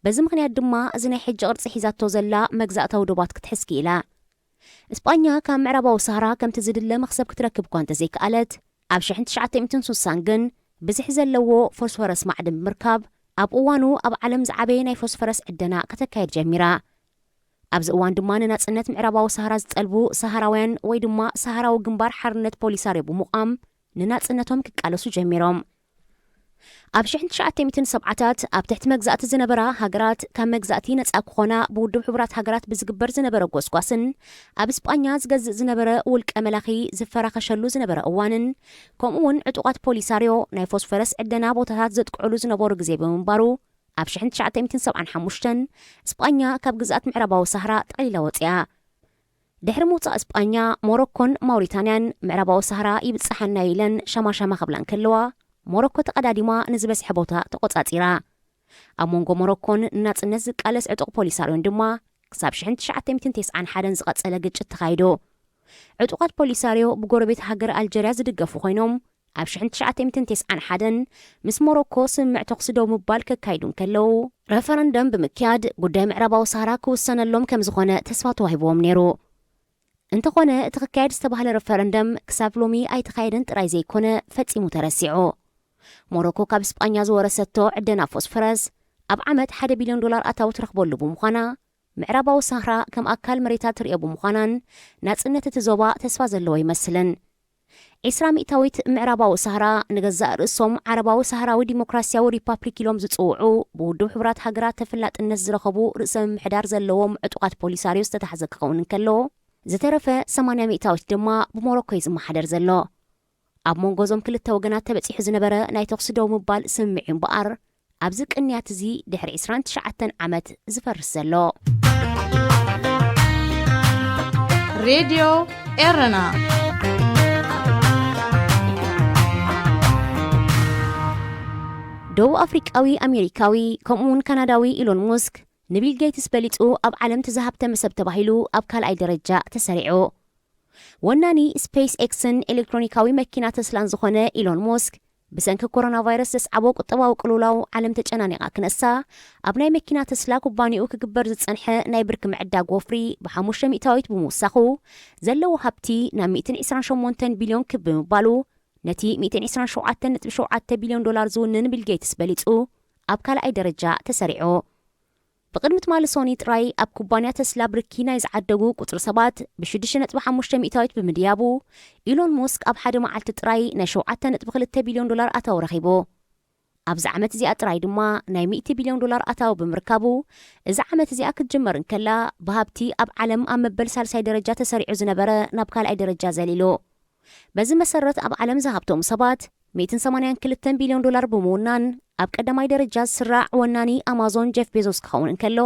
በዚ ምኽንያት ድማ እዚ ናይ ሕጂ ቅርጺ ሒዛቶ ዘላ መግዛእታዊ ዶባት ክትሕዝ ክኢላ። እስጳኛ ካብ ምዕራባዊ ሳህራ ከምቲ ዝድለ መኽሰብ ክትረክብ እኳ እንተዘይከኣለት ኣብ 1960 ግን ብዝሒ ዘለዎ ፎስፈረስ ማዕድን ብምርካብ ኣብ እዋኑ ኣብ ዓለም ዝዓበየ ናይ ፎስፈረስ ዕደና ከተካየድ ጀሚራ። ኣብዚ እዋን ድማ ንናጽነት ምዕራባዊ ሳህራ ዝጠልቡ ሳሃራውያን ወይ ድማ ሳሃራዊ ግንባር ሓርነት ፖሊሳርዮ ብምቋም ንናጽነቶም ክቃለሱ ጀሚሮም። ኣብ 1970ታት ኣብ ትሕቲ መግዛእቲ ዝነበራ ሃገራት ካብ መግዛእቲ ነጻ ክኾና ብውድብ ሕቡራት ሃገራት ብዝግበር ዝነበረ ጎስጓስን ኣብ እስጳኛ ዝገዝእ ዝነበረ ውልቀ መላኺ ዝፈራኸሸሉ ዝነበረ እዋንን ከምኡ እውን ዕጡቓት ፖሊሳርዮ ናይ ፎስፈረስ ዕደና ቦታታት ዘጥቅዕሉ ዝነበሩ ግዜ ብምንባሩ ኣብ 1975 እስጳኛ ካብ ግዝኣት ምዕራባዊ ሳህራ ጠቕሊላ ወፂኣ። ድሕሪ ምውፃእ እስጳኛ ሞሮኮን ማውሪታንያን ምዕራባዊ ሳህራ ይብፅሓና ኢለን ሸማሸማ ክብላ እንከለዋ ሞሮኮ ተቐዳዲማ ንዝበዝሐ ቦታ ተቆፃፂራ። ኣብ መንጎ ሞሮኮን ንናፅነት ዝቃለስ ዕጡቕ ፖሊሳርዮን ድማ ክሳብ 1991 ዝቐፀለ ግጭት ተኻይዱ። ዕጡቓት ፖሊሳርዮ ብጎረቤት ሃገር ኣልጀርያ ዝድገፉ ኮይኖም ኣብ ሽሕን ትሽዓተ ሚእትን ተስዓን ሓደን ምስ ሞሮኮ ስምምዕ ተኹሲ ደው ምባል ከካይዱ እንከለዉ፣ ረፈረንደም ብምክያድ ጉዳይ ምዕራባዊ ሳህራ ክውሰነሎም ከም ዝኾነ ተስፋ ተዋሂብዎም ነይሩ። እንተኾነ፣ እቲ ክካየድ ዝተባህለ ረፈረንደም ክሳብ ሎሚ ኣይተኻየደን ጥራይ ዘይኮነ፣ ፈጺሙ ተረሲዑ። ሞሮኮ ካብ ስጳኛ ዝወረሰቶ ዕደና ፎስፈረስ፣ ኣብ ዓመት ሓደ ቢልዮን ዶላር ኣታዊ ትረኽበሉ ብምዃና፣ ምዕራባዊ ሳህራ ከም ኣካል መሬታ ትርእዮ ብምዃናን፣ ናጽነት እቲ ዞባ ተስፋ ዘለዎ ይመስልን። ዒስራ ሚእታዊት ምዕራባዊ ሳህራ፣ ንገዛእ ርእሶም ዓረባዊ ሳህራዊ ዲሞክራሲያዊ ሪፓብሊክ ኢሎም ዝጽውዑ፣ ብውድብ ሕቡራት ሃገራት ተፈላጥነት ዝረኸቡ ርእሰ ምምሕዳር ዘለዎም ዕጡቓት ፖሊሳርዮ ዝተታሕዘ ክኸውን እንከሎ፣ ዝተረፈ ሰማንያ ሚእታዊት ድማ ብሞሮኮ እዩ ዝመሓደር ዘሎ። ኣብ መንጎ እዞም ክልተ ወገናት ተበጺሑ ዝነበረ ናይ ተኹሲ ደው ምባል ስምምዕ እዩ እምበኣር፣ ኣብዚ ቅንያት እዚ ድሕሪ ዕስራን ትሽዓተን ዓመት ዝፈርስ ዘሎ። ሬድዮ ኤረና። ደቡብ ኣፍሪቃዊ ኣሜሪካዊ ከምኡውን ካናዳዊ ኢሎን ሙስክ ንቢል ጌትስ በሊጹ ኣብ ዓለም እቲ ዝሃብተመ ሰብ ተባሂሉ ኣብ ካልኣይ ደረጃ ተሰሪዑ። ወናኒ ስፔስ ኤክስን ኤሌክትሮኒካዊ መኪና ተስላን ዝኾነ ኢሎን ሙስክ፣ ብሰንኪ ኮሮና ቫይረስ ዘስዓቦ ቁጠባዊ ቅልውላው ዓለም ተጨናኒቓ ክነሳ፣ ኣብ ናይ መኪና ተስላ ኩባንያኡ ክግበር ዝጸንሐ ናይ ብርኪ ምዕዳግ ወፍሪ ብሓሙሽተ ሚእታዊት ብምውሳኹ፣ ዘለዎ ሃብቲ ናብ ሚእትን ዕስራን ሸሞንተን ቢልዮን ክብ ብምባሉ፣ ነቲ ሚእትን ዕስራን ሸውዓተን ነጥቢ ሸውዓተ ቢልዮን ዶላር ዝውንን ቢል ጌትስ በሊጹ ኣብ ካልኣይ ደረጃ ተሰሪዑ። ብቕድሚ ትማሊ ሶኒ ጥራይ ኣብ ኩባንያ ተስላ ብርኪ ናይ ዝዓደጉ ቁጽሪ ሰባት ብሽዱሽተ ነጥቢ ሓሙሽተ ሚእታዊት ብምድያቡ፣ ኢሎን ሙስክ ኣብ ሓደ መዓልቲ ጥራይ ናይ ሸውዓተ ነጥቢ ክልተ ቢልዮን ዶላር ኣታዊ ረኺቡ። ኣብዚ ዓመት እዚኣ ጥራይ ድማ ናይ ሚእቲ ቢልዮን ዶላር ኣታዊ ብምርካቡ፣ እዚ ዓመት እዚኣ ክትጅመር እንከላ፣ ብሃብቲ ኣብ ዓለም ኣብ መበል ሳልሳይ ደረጃ ተሰሪዑ ዝነበረ ናብ ካልኣይ ደረጃ ዘሊሉ። በዚ መሰረት፣ ኣብ ዓለም ዝሃብቶም ሰባት ሚእትን ሰማንያን ክልተን ቢልዮን ዶላር ብምውናን፣ ኣብ ቀዳማይ ደረጃ ዝስራዕ ወናኒ ኣማዞን ጀፍ ቤዞስ ክኸውን እንከሎ፣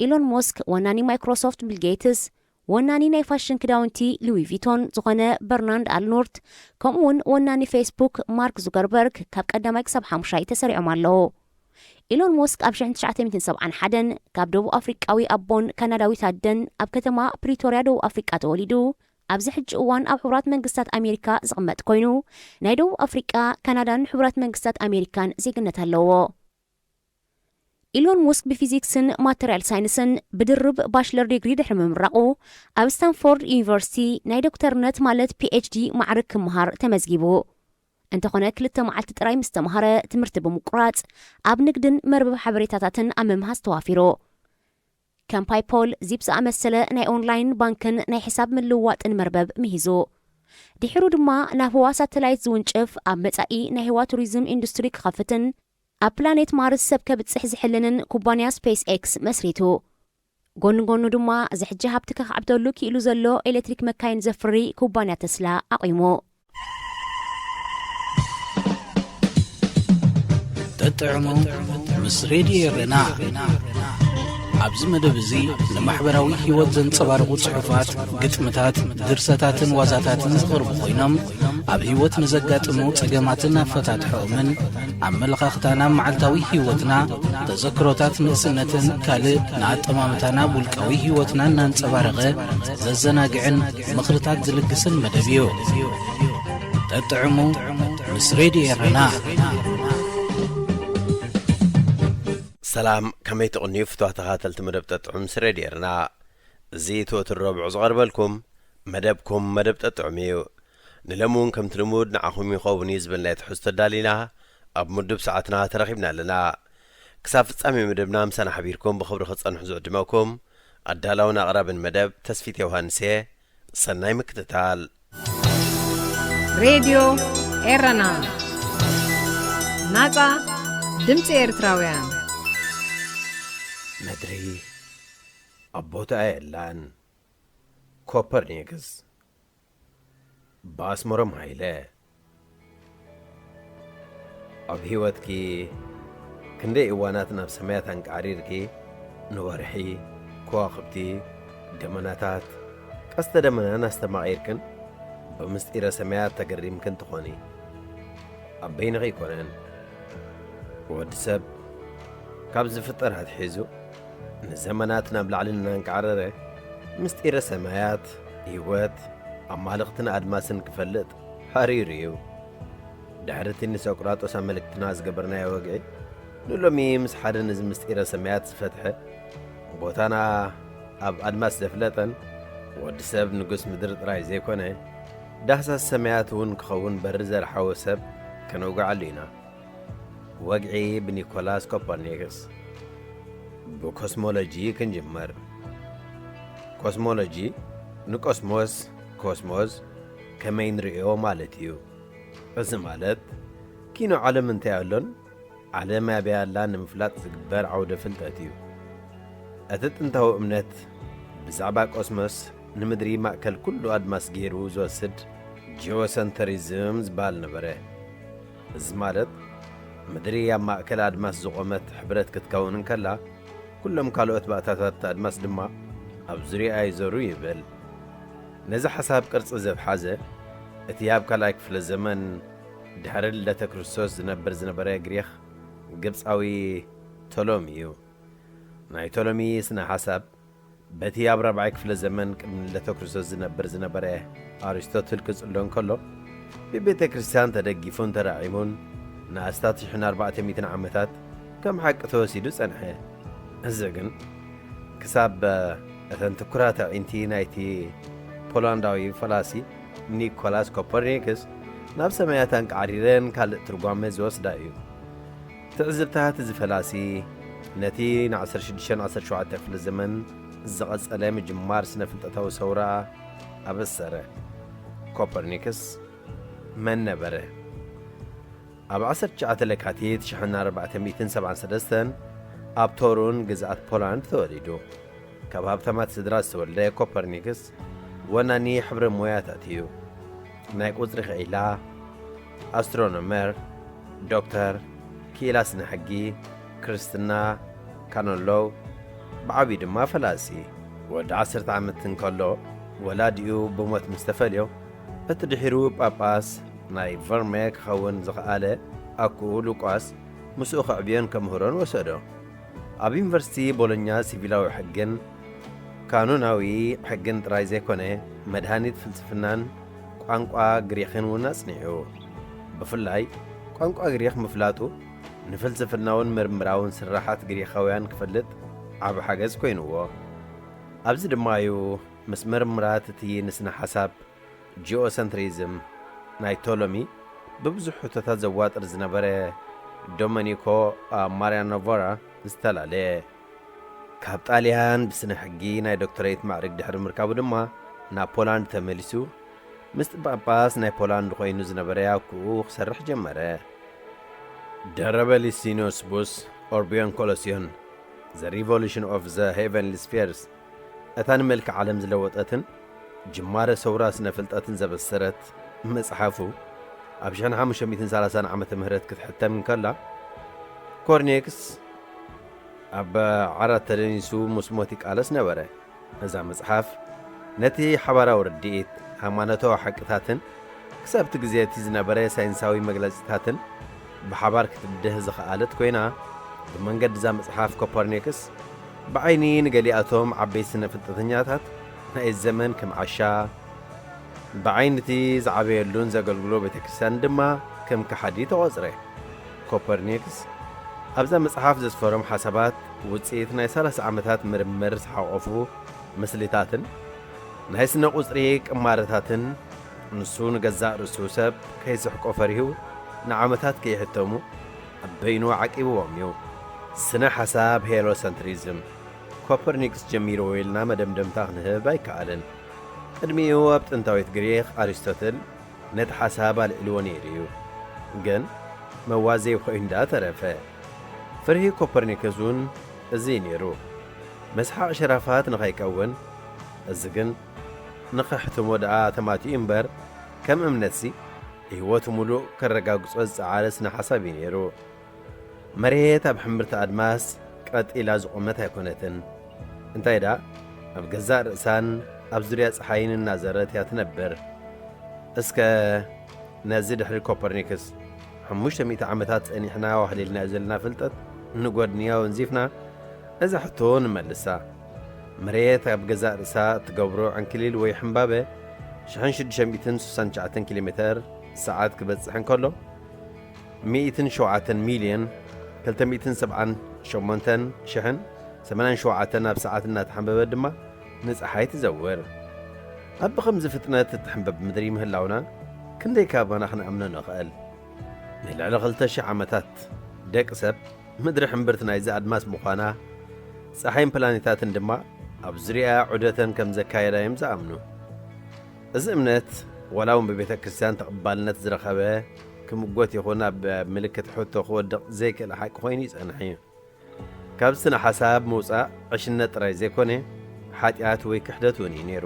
ኢሎን ሙስክ ወናኒ ማይክሮሶፍት ቢል ጌትስ፣ ወናኒ ናይ ፋሽን ክዳውንቲ ሉዊ ቪቶን ዝኾነ በርናንድ ኣልኖርት፣ ከምኡውን ወናኒ ፌስቡክ ማርክ ዙከርበርግ ካብ ቀዳማይ ክሳብ ሓሙሻይ ተሰሪዖም ኣለዉ። ኢሎን ሙስክ ኣብ ሽሕን ትሽዓተ ሚእትን ሰብዓን ሓደን ካብ ደቡብ ኣፍሪቃዊ ኣቦን ካናዳዊት ኣደን ኣብ ከተማ ፕሪቶርያ ደቡብ ኣፍሪቃ ተወሊዱ፣ ኣብዚ ሕጂ እዋን ኣብ ሕቡራት መንግስታት ኣሜሪካ ዝቕመጥ ኮይኑ፣ ናይ ደቡብ ኣፍሪቃ፣ ካናዳን ሕቡራት መንግስታት ኣሜሪካን ዜግነት ኣለዎ። ኢሎን ሙስክ ብፊዚክስን ማተርያል ሳይንስን ብድርብ ባችለር ዲግሪ ድሕሪ ምምራቑ፣ ኣብ ስታንፎርድ ዩኒቨርሲቲ ናይ ዶክተርነት ማለት ፒ ኤች ዲ ማዕርግ ክመሃር ተመዝጊቡ። እንተኾነ፣ ክልተ መዓልቲ ጥራይ ምስ ተምሃረ፣ ትምህርቲ ብምቁራጽ፣ ኣብ ንግድን መርበብ ሓበሬታታትን ኣብ ምምሃዝ ተዋፊሩ። ከም ፓይፖል፣ ዚፕ ዝኣመሰለ ናይ ኦንላይን ባንክን ናይ ሕሳብ ምልውዋጥን መርበብ ምሂዙ። ድሒሩ ድማ ናብ ህዋ ሳተላይት ዝውንጭፍ፣ ኣብ መጻኢ ናይ ህዋ ቱሪዝም ኢንዱስትሪ ክኸፍትን ኣብ ፕላኔት ማርስ ሰብ ከብጽሕ ዝሕልንን ኩባንያ ስፔስ ኤክስ መስሪቱ። ጎኒ ጎኑ ድማ፣ እዚ ሕጂ ሃብቲ ከኻዕብተሉ ክኢሉ ዘሎ ኤሌክትሪክ መካይን ዘፍሪ ኩባንያ ተስላ ኣቑሙ። ጠጥዕሙ ምስ ሬድዮ ኤረና። ኣብዚ መደብ እዚ ንማሕበራዊ ህይወት ዘንጸባርቑ ጽሑፋት፣ ግጥምታት፣ ድርሰታትን ዋዛታትን ዝቐርቡ ኮይኖም፣ ኣብ ህይወት ንዘጋጥሙ ጸገማትን ኣፈታትሖኦምን፣ ኣመለኻኽታና ኣብ መዓልታዊ ህይወትና፣ ተዘክሮታት ንእስነትን ካልእ ንኣጠማምታና ኣብ ውልቃዊ ህይወትና እናንጸባረቐ ዘዘናግዕን ምኽርታት ዝልግስን መደብ እዩ። ጠጥዕሙ ምስ ሬድዮ ኤረና። ሰላም፣ ከመይ ትቕንዩ ፍትዋት ተኸታተልቲ መደብ ጠጥዑም ምስ ሬድዮ ኤረና። እዚ እቲ ወትሩ ረቡዕ ዝቐርበልኩም መደብኩም መደብ ጠጥዑም እዩ። ንሎሚ እውን ከምቲ ልሙድ ንዓኹም ይኸውን እዩ ዝበልናዮ ትሕዝቶ ኣዳሊና ኣብ ምዱብ ሰዓትና ተረኺብና ኣለና። ክሳብ ፍጻሜ መደብና ምሳና ሓቢርኩም ብኽብሪ ክትጸንሑ ዝዕድመኩም ኣዳላውን ኣቕራብን መደብ ተስፊት ዮሃንስ እየ። ሰናይ ምክትታል። ሬድዮ ኤረና፣ ናጻ ድምጺ ኤርትራውያን። ምድሪ ኣብ ቦታኣ የላን። ኮፐርኒክስ ብኣስመሮም ሃይለ። ኣብ ህይወትኪ ክንደይ እዋናት ናብ ሰማያት ኣንቃዕሪርኪ ንወርሒ፣ ከዋኽብቲ፣ ደመናታት፣ ቀስተ ደመናን ኣስተማቒርክን ብምስጢረ ሰማያት ተገሪምክን ትኾኒ። ኣብ በይንኺ ኣይኮነን። ወዲ ሰብ ካብ ዝፍጠር ኣትሒዙ ንዘመናት ናብ ላዕሊ እናንቃዕረረ ምስጢረ ሰማያት፣ ህይወት፣ ኣማልኽትን ኣድማስን ክፈልጥ ሓሪሩ እዩ። ድሕሪ እቲ ንሶቅራጦስ ኣመልክትና ዝገበርናዮ ወግዒ፣ ንሎሚ ምስ ሓደ ነዚ ምስጢረ ሰማያት ዝፈትሐ፣ ቦታና ኣብ ኣድማስ ዘፍለጠን ወዲ ሰብ ንጉስ ምድሪ ጥራይ ዘይኮነ፣ ዳህሳስ ሰማያት እውን ክኸውን በሪ ዘርሓወ ሰብ ከነውግዓሉ ኢና። ወግዒ ብኒኮላስ ኮፐርኒክስ። ብኮስሞሎጂ ክንጅምር። ኮስሞሎጂ ንቆስሞስ፣ ኮስሞስ፣ ከመይ ንርእዮ ማለት እዩ። እዚ ማለት ኪኖ ዓለም እንታይ ኣሎን ዓለም ኣበይ ኣላ ንምፍላጥ ዝግበር ዓውደ ፍልጠት እዩ። እቲ ጥንታዊ እምነት ብዛዕባ ቆስሞስ ንምድሪ ማእከል ኩሉ ኣድማስ ገይሩ ዝወስድ ጂኦሰንተሪዝም ዝበሃል ነበረ። እዚ ማለት ምድሪ ኣብ ማእከል ኣድማስ ዝቖመት ሕብረት ክትከውን እንከላ፣ ኩሎም ካልኦት ባእታታት ኣድማስ ድማ ኣብ ዙርያኣ ይዞሩ ይብል። ነዚ ሓሳብ ቅርጺ ዘትሓዘ፣ እቲ ኣብ ካልኣይ ክፍለ ዘመን ድሕሪ ልደተ ክርስቶስ ዝነብር ዝነበረ ግሪኽ ግብጻዊ ቶሎሚ እዩ። ናይ ቶሎሚ ስነ ሓሳብ በቲ ኣብ ራብዓይ ክፍለ ዘመን ቅድሚ ልደተ ክርስቶስ ዝነብር ዝነበረ ኣሪስቶትል ክጽሎ እንከሎ፣ ብቤተ ክርስቲያን ተደጊፉን ተራዒሙን ንኣስታት ሽሕን ኣርባዕተ ሚእትን ዓመታት ከም ሓቂ ተወሲዱ ጸንሐ። እዚ ግን ክሳብ እተን ትኩራት ኣዒንቲ ናይቲ ፖላንዳዊ ፈላሲ ኒኮላስ ኮፐርኒክስ ናብ ሰማያት ኣንቃዕሪረን ካልእ ትርጓመ ዝወስዳ እዩ። ትዕዝብታት እዚ ፈላሲ ነቲ ን ዓሰርተ ሽዱሽተን ዓሰርተ ሸውዓተን ክፍለ ዘመን ዝቐጸለ ምጅማር ስነ ፍልጠታዊ ሰውራ ኣበሰረ። ኮፐርኒክስ መን ነበረ? ኣብ ዓሰርተ ትሽዓተ ለካቲት ሽሕን ኣርባዕተ ሚእትን ሰብዓን ሰለስተን ኣብ ቶሩን ግዝኣት ፖላንድ ተወሊዱ። ካብ ሃብታማት ስድራ ዝተወልደ ኮፐርኒክስ ወናኒ ሕብረ ሞያታት እዩ። ናይ ቁጽሪ ክኢላ፣ ኣስትሮኖመር፣ ዶክተር፣ ክኢላ ስነ ሕጊ፣ ክርስትና፣ ካኖን ሎው፣ ብዓብዩ ድማ ፈላሲ። ወዲ ዓሰርተ ዓመት እንከሎ ወላዲኡ ብሞት ምስ ተፈልዮ፣ እቲ ድሒሩ ጳጳስ ናይ ቨርሜ ክኸውን ዝኸኣለ ኣኩኡ ሉቃስ ምስኡ ከዕብዮን ከምህሮን ወሰዶ። ኣብ ዩኒቨርሲቲ ቦሎኛ ሲቪላዊ ሕግን ካኖናዊ ሕግን ጥራይ ዘይኮነ፣ መድሃኒት ፍልስፍናን ቋንቋ ግሪኽን እውን ኣጽኒዑ። ብፍላይ ቋንቋ ግሪኽ ምፍላጡ ንፍልስፍናውን ምርምራውን ስራሓት ግሪኻውያን ክፈልጥ ዓቢ ሓገዝ ኮይንዎ። ኣብዚ ድማ እዩ ምስ ምርምራት እቲ ንስነ ሓሳብ ጂኦሰንትሪዝም ናይ ቶሎሚ ብብዙሕ ሕቶታት ዘዋጥር ዝነበረ ዶመኒኮ ማርያኖቮራ ዝተፈላለየ። ካብ ጣልያን ብስነ ሕጊ ናይ ዶክተሬት ማዕርግ ድሕሪ ምርካቡ ድማ ናብ ፖላንድ ተመሊሱ ምስቲ ጳጳስ ናይ ፖላንድ ኮይኑ ዝነበረ ኣኩኡ ክሰርሕ ጀመረ። The Revolutionibus Orbium Colossion, The Revolution of the Heavenly Spheres፣ እታ ንመልክዕ ዓለም ዝለወጠትን ጅማረ ሰውራ ስነ ፍልጠትን ዘበሰረት መጽሓፉ ኣብ ሽሕን ሓሙሽተ ሚእትን ሰላሳን ዓመተ ምህረት ክትሕተም እንከላ፣ ኮርኔክስ ኣብ ዓራት ተደኒሱ ምስ ሞት ይቃለስ ነበረ። እዛ መጽሓፍ ነቲ ሓባራዊ ርድኢት፣ ሃይማኖታዊ ሓቅታትን ክሳብ እቲ ግዜ እቲ ዝነበረ ሳይንሳዊ መግለጺታትን ብሓባር ክትብድህ ዝኸኣለት ኮይና፣ ብመንገዲ እዛ መጽሓፍ ኮፐርኒክስ ብዓይኒ ንገሊኣቶም ዓበይቲ ስነ ፍልጠተኛታት ናይ ዘመን ከም ዓሻ፣ ብዓይኒ እቲ ዝዓበየሉን ዘገልግሎ ቤተ ክርስቲያን ድማ ከም ከሓዲ ተቖጽረ። ኮፐርኒክስ ኣብዛ መጽሓፍ ዘስፈሮም ሓሳባት ውጽኢት ናይ ሰላሳ ዓመታት ምርምር ዝሓቖፉ ምስሊታትን ናይ ስነ ቁጽሪ ቅማረታትን፣ ንሱ ንገዛእ ርእሱ ሰብ ከይስሕቆ ፈሪሁ ንዓመታት ከይሕተሙ ኣብ በይኑ ዓቂብዎም እዩ። ስነ ሓሳብ ሄሎሰንትሪዝም ኮፐርኒክስ ጀሚርዎ ኢልና መደምደምታ ክንህብ ኣይከኣልን። ቅድሚኡ ኣብ ጥንታዊት ግሪኽ ኣሪስቶትል ነቲ ሓሳብ ኣልዒልዎ ነይሩ እዩ። ግን መዋዘይ ኮይኑ ደኣ ተረፈ። ፍርሂ ኮፐርኒከስ እውን እዚ እዩ ነይሩ። መስሓቕ ሸራፋት ንኸይከውን፣ እዚ ግን ንኸሕትሞ ደኣ ተማቲኡ እምበር፣ ከም እምነትሲ ህይወቱ ምሉእ ከረጋግጾ ዝጸዓረ ስነ ሓሳብ እዩ ነይሩ። መሬት ኣብ ሕምብርቲ ኣድማስ ቀጥ ኢላ ዝቖመት ኣይኮነትን። እንታይ ደኣ፣ ኣብ ገዛእ ርእሳን ኣብ ዙርያ ጸሓይን እናዘረት እያ ትነብር። እስከ ነዚ ድሕሪ ኮፐርኒክስ ሓሙሽተ ሚእቲ ዓመታት ጸኒሕና ዋህሊልናዮ ዘለና ፍልጠት ንጎድንዮ ኣወንዚፍና፣ ነዛ ሕቶ ንመልሳ። መሬት ኣብ ገዛእ ርእሳ እትገብሮ ዕንክሊል ወይ ሕምባበ ሽሕን ሽዱሽተ ሚእትን ስሳን ትሽዓተን ኪሎ ሜተር ሰዓት ክበጽሕ እንከሎ፣ ሚእትን ሸውዓተን ሚልዮን ክልተ ሚእትን ሰብዓን ሸሞንተን ሽሕን ሰማንያን ሸውዓተን ኣብ ሰዓት እናተሓንበበት ድማ ንጸሓይ ትዘውር። ኣብ ብኸምዚ ፍጥነት እትሕንበብ ምድሪ ምህላውና ክንደይ ካባና ክንኣምኖ ንኽእል? ንልዕሊ ክልተ ሽሕ ዓመታት ደቂ ሰብ ምድሪ ሕምብርቲ ናይዚ ኣድማስ ምዃና፣ ጸሓይን ፕላኔታትን ድማ ኣብ ዙርያኣ ዑደተን ከም ዘካየዳ እዮም ዝኣምኑ። እዚ እምነት ዋላ እውን ብቤተ ክርስቲያን ተቐባልነት ዝረኸበ፣ ክምጎት ይኹን ኣብ ምልክት ሕቶ ክወድቕ ዘይክእል ሓቂ ኮይኑ ይጸንሕ እዩ። ካብ ስነ ሓሳብ ምውጻእ ዕሽነት ጥራይ ዘይኮነ፣ ሓጢኣት ወይ ክሕደት እውን እዩ ነይሩ።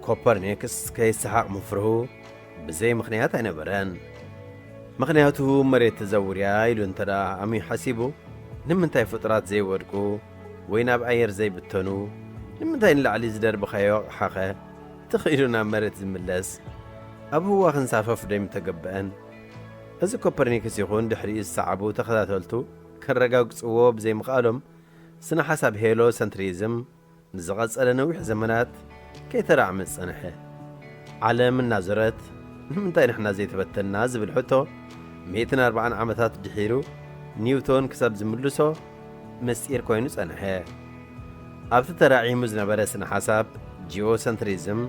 ኮፐርኒክስ ከይሰሓቕ ምፍርሁ ብዘይ ምኽንያት ኣይነበረን። ምኽንያቱ መሬት ትዘውር እያ ኢሉ እንተ ደኣ ኣሚኑ ሓሲቡ፣ ንምንታይ ፍጡራት ዘይወድቁ ወይ ናብ ኣየር ዘይብተኑ፣ ንምንታይ ንላዕሊ ዝደርበኻዮ ኣቕሓኸ ትኽ ኢሉ ናብ መሬት ዝምለስ፣ ኣብ ህዋ ክንሳፈፍ ዶ ኣይምተገበአን? እዚ ኮፐርኒክስ ይኹን ድሕሪኡ ዝሰዓቡ ተኸታተልቱ ከረጋግጽዎ ብዘይምኽኣሎም፣ ስነ ሓሳብ ሄሎ ሰንትሪዝም ንዝቐጸለ ነዊሕ ዘመናት ከይተራዕመ ዝጸንሐ። ዓለም እናዞረት ንምንታይ ንሕና ዘይተበተንና ዝብል ሕቶ ሚእትን ኣርባዓን ዓመታት ድሒሩ ኒውቶን ክሳብ ዝምልሶ ምስጢር ኮይኑ ጸንሐ። ኣብቲ ተራዒሙ ዝነበረ ስነ ሓሳብ ጂኦሰንትሪዝም፣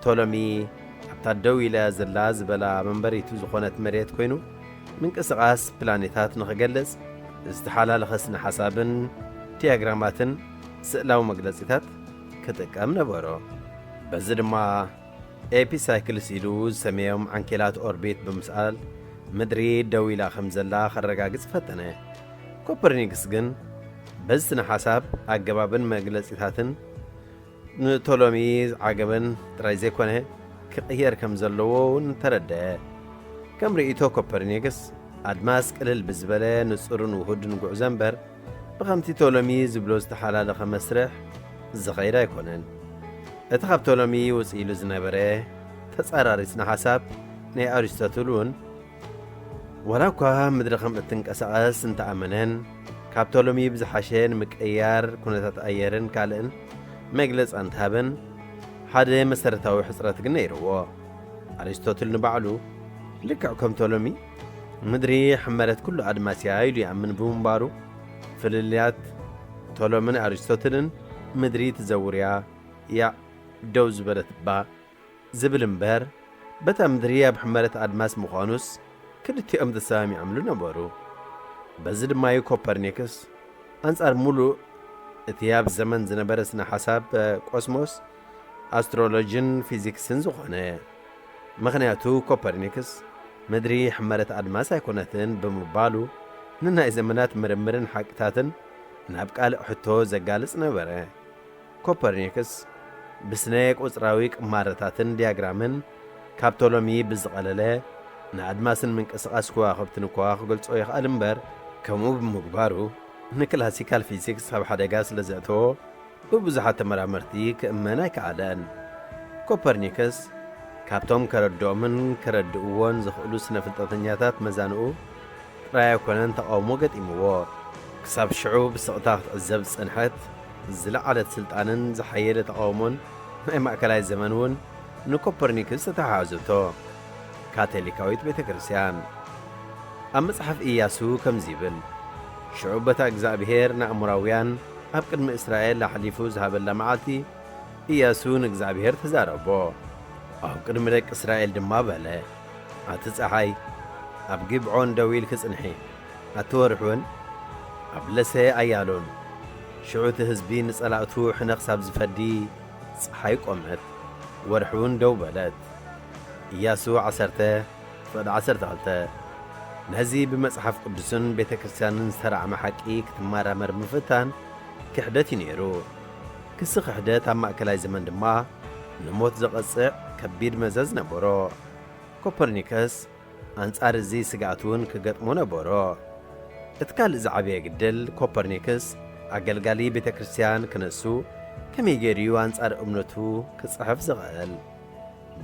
ቶሎሚ ኣብታ ደው ኢላ ዘላ ዝበላ መንበሪቱ ዝኾነት መሬት ኮይኑ ምንቅስቓስ ፕላኔታት ንኽገልጽ ዝተሓላለኸ ስነ ሓሳብን ዲያግራማትን ስእላዊ መግለጺታት ክጥቀም ነበሮ። በዚ ድማ ኤፒሳይክልስ ኢሉ ዝሰመዮም ዓንኬላት ኦርቢት ብምስኣል ምድሪ ደው ኢላ ከም ዘላ ከረጋግጽ ፈተነ። ኮፐርኒክስ ግን በዚ ስነ ሓሳብ ኣገባብን መግለጺታትን ንቶሎሚ ዝዓገበን ጥራይ ዘይኮነ ክቕየር ከም ዘለዎ እውን ተረደአ። ከም ርእይቶ ኮፐርኒክስ ኣድማስ ቅልል ብዝበለ ንጹርን ውሁድን ጉዕዞ እምበር ብኸምቲ ቶሎሚ ዝብሎ ዝተሓላለኸ መስርሕ ዝኸይድ ኣይኮነን። እቲ ካብ ቶሎሚ ውጽእ ኢሉ ዝነበረ ተጻራሪ ስነ ሓሳብ ናይ ኣሪስቶትል እውን ዋላ እኳ ምድሪ ከም እትንቀሳቐስ እንተኣመነን፣ ካብ ቶሎሚ ብዝሓሸ ንምቅያር ኩነታት ኣየርን ካልእን መግለጺ እንተሃበን፣ ሓደ መሰረታዊ ሕጽረት ግን ነይርዎ። ኣሪስቶትል ንባዕሉ ልክዕ ከም ቶሎሚ ምድሪ ሕመረት ኩሉ ኣድማስ እያ ኢሉ ይኣምን ብምንባሩ፣ ፍልልያት ቶሎምን ኣሪስቶትልን ምድሪ ትዘውር እያ፣ ያዕ ደው ዝበለት እባ ዝብል እምበር፣ በታ ምድሪ ኣብ ሕመረት ኣድማስ ምዃኑስ ክልቲኦም ተሰማሚዖምሉ ነበሩ። በዚ ድማ እዩ ኮፐርኒክስ ኣንጻር ምሉእ እቲ ኣብ ዘመን ዝነበረ ስነ ሓሳብ ቆስሞስ፣ ኣስትሮሎጂን ፊዚክስን ዝኾነ። ምኽንያቱ ኮፐርኒክስ ምድሪ ሕመረት ኣድማስ ኣይኮነትን ብምባሉ ንናይ ዘመናት ምርምርን ሓቅታትን ናብ ቃልዕ ሕቶ ዘጋልጽ ነበረ። ኮፐርኒክስ ብስነ ቁጽራዊ ቅማረታትን ዲያግራምን ካብ ቶሎሚ ብዝቐለለ ንኣድማስን ምንቅስቓስ ከዋኽብትን እኳ ክገልጾ ይኽኣል እምበር፣ ከምኡ ብምግባሩ ንክላሲካል ፊዚክስ ኣብ ሓደጋ ስለ ዘእተዎ ብብዙሓት ተመራመርቲ ክእመን ኣይከኣለን። ኮፐርኒክስ ካብቶም ከረድኦምን ከረድእዎን ዝኽእሉ ስነ ፍልጠተኛታት መዛንኡ ጥራይ ኣይኮነን ተቓውሞ ገጢምዎ። ክሳብ ሽዑ ብስቕታ ክትዕዘብ ዝጸንሐት ዝለዓለት ስልጣንን ዝሓየለ ተቓውሞን ናይ ማእከላይ ዘመን እውን ንኮፐርኒክስ ተተሓሓዘቶ። ካቶሊካዊት ቤተ ክርስቲያን ኣብ መጽሓፍ ኢያሱ ከምዚ ይብል፣ ሽዑ በታ እግዚኣብሔር ንኣሞራውያን ኣብ ቅድሚ እስራኤል ኣሕሊፉ ዝሃበላ መዓልቲ፣ ኢያሱ ንእግዚኣብሔር ተዛረቦ። ኣብ ቅድሚ ደቂ እስራኤል ድማ በለ፣ ኣቲ ጸሓይ፣ ኣብ ጊብዖን ደው ኢልኪ ጽንሒ፣ ኣቲ ወርሒ እውን ኣብ ለሰ ኣያሎን። ሽዑ እቲ ህዝቢ ንጸላእቱ ሕነ ክሳብ ዝፈዲ ጸሓይ ቆመት፣ ወርሒ እውን ደው በለት። ኢያሱ ዓሰርተ ፍቕዲ ዓሰርተ ክልተ። ነዚ ብመጽሓፍ ቅዱስን ቤተ ክርስቲያንን ዝተራዕመ ሓቂ ክትመራመር ምፍታን ክሕደት እዩ ነይሩ። ክሲ ክሕደት ኣብ ማእከላይ ዘመን ድማ ንሞት ዘቐጽዕ ከቢድ መዘዝ ነበሮ። ኮፐርኒከስ ኣንጻር እዚ ስግኣት እውን ክገጥሞ ነበሮ። እቲ ካልእ ዝዓበየ ግድል ኮፐርኒክስ ኣገልጋሊ ቤተ ክርስቲያን ክነሱ ከመይ ገይሩ እዩ ኣንጻር እምነቱ ክጽሕፍ ዝኽእል?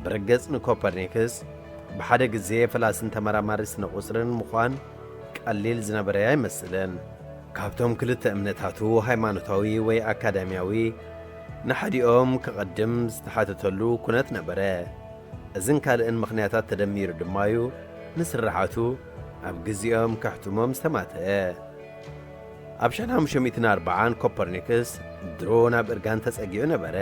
ብርግጽ ንኮፐርኒክስ ብሓደ ግዜ ፈላስን ተመራማሪ ስነ ቁጽርን ምዃን ቀሊል ዝነበረ ኣይመስልን። ካብቶም ክልተ እምነታቱ ሃይማኖታዊ ወይ ኣካዳሚያዊ ንሓዲኦም ክቐድም ዝተሓተተሉ ኩነት ነበረ። እዝን ካልእን ምኽንያታት ተደሚሩ ድማ እዩ ንስርሓቱ ኣብ ግዜኦም ከሕትሞም ዝተማተአ። ኣብ ሽሕ ሓሙሽተ ሚእትን ኣርባዓን ኮፐርኒክስ ድሮ ናብ እርጋን ተጸጊዑ ነበረ።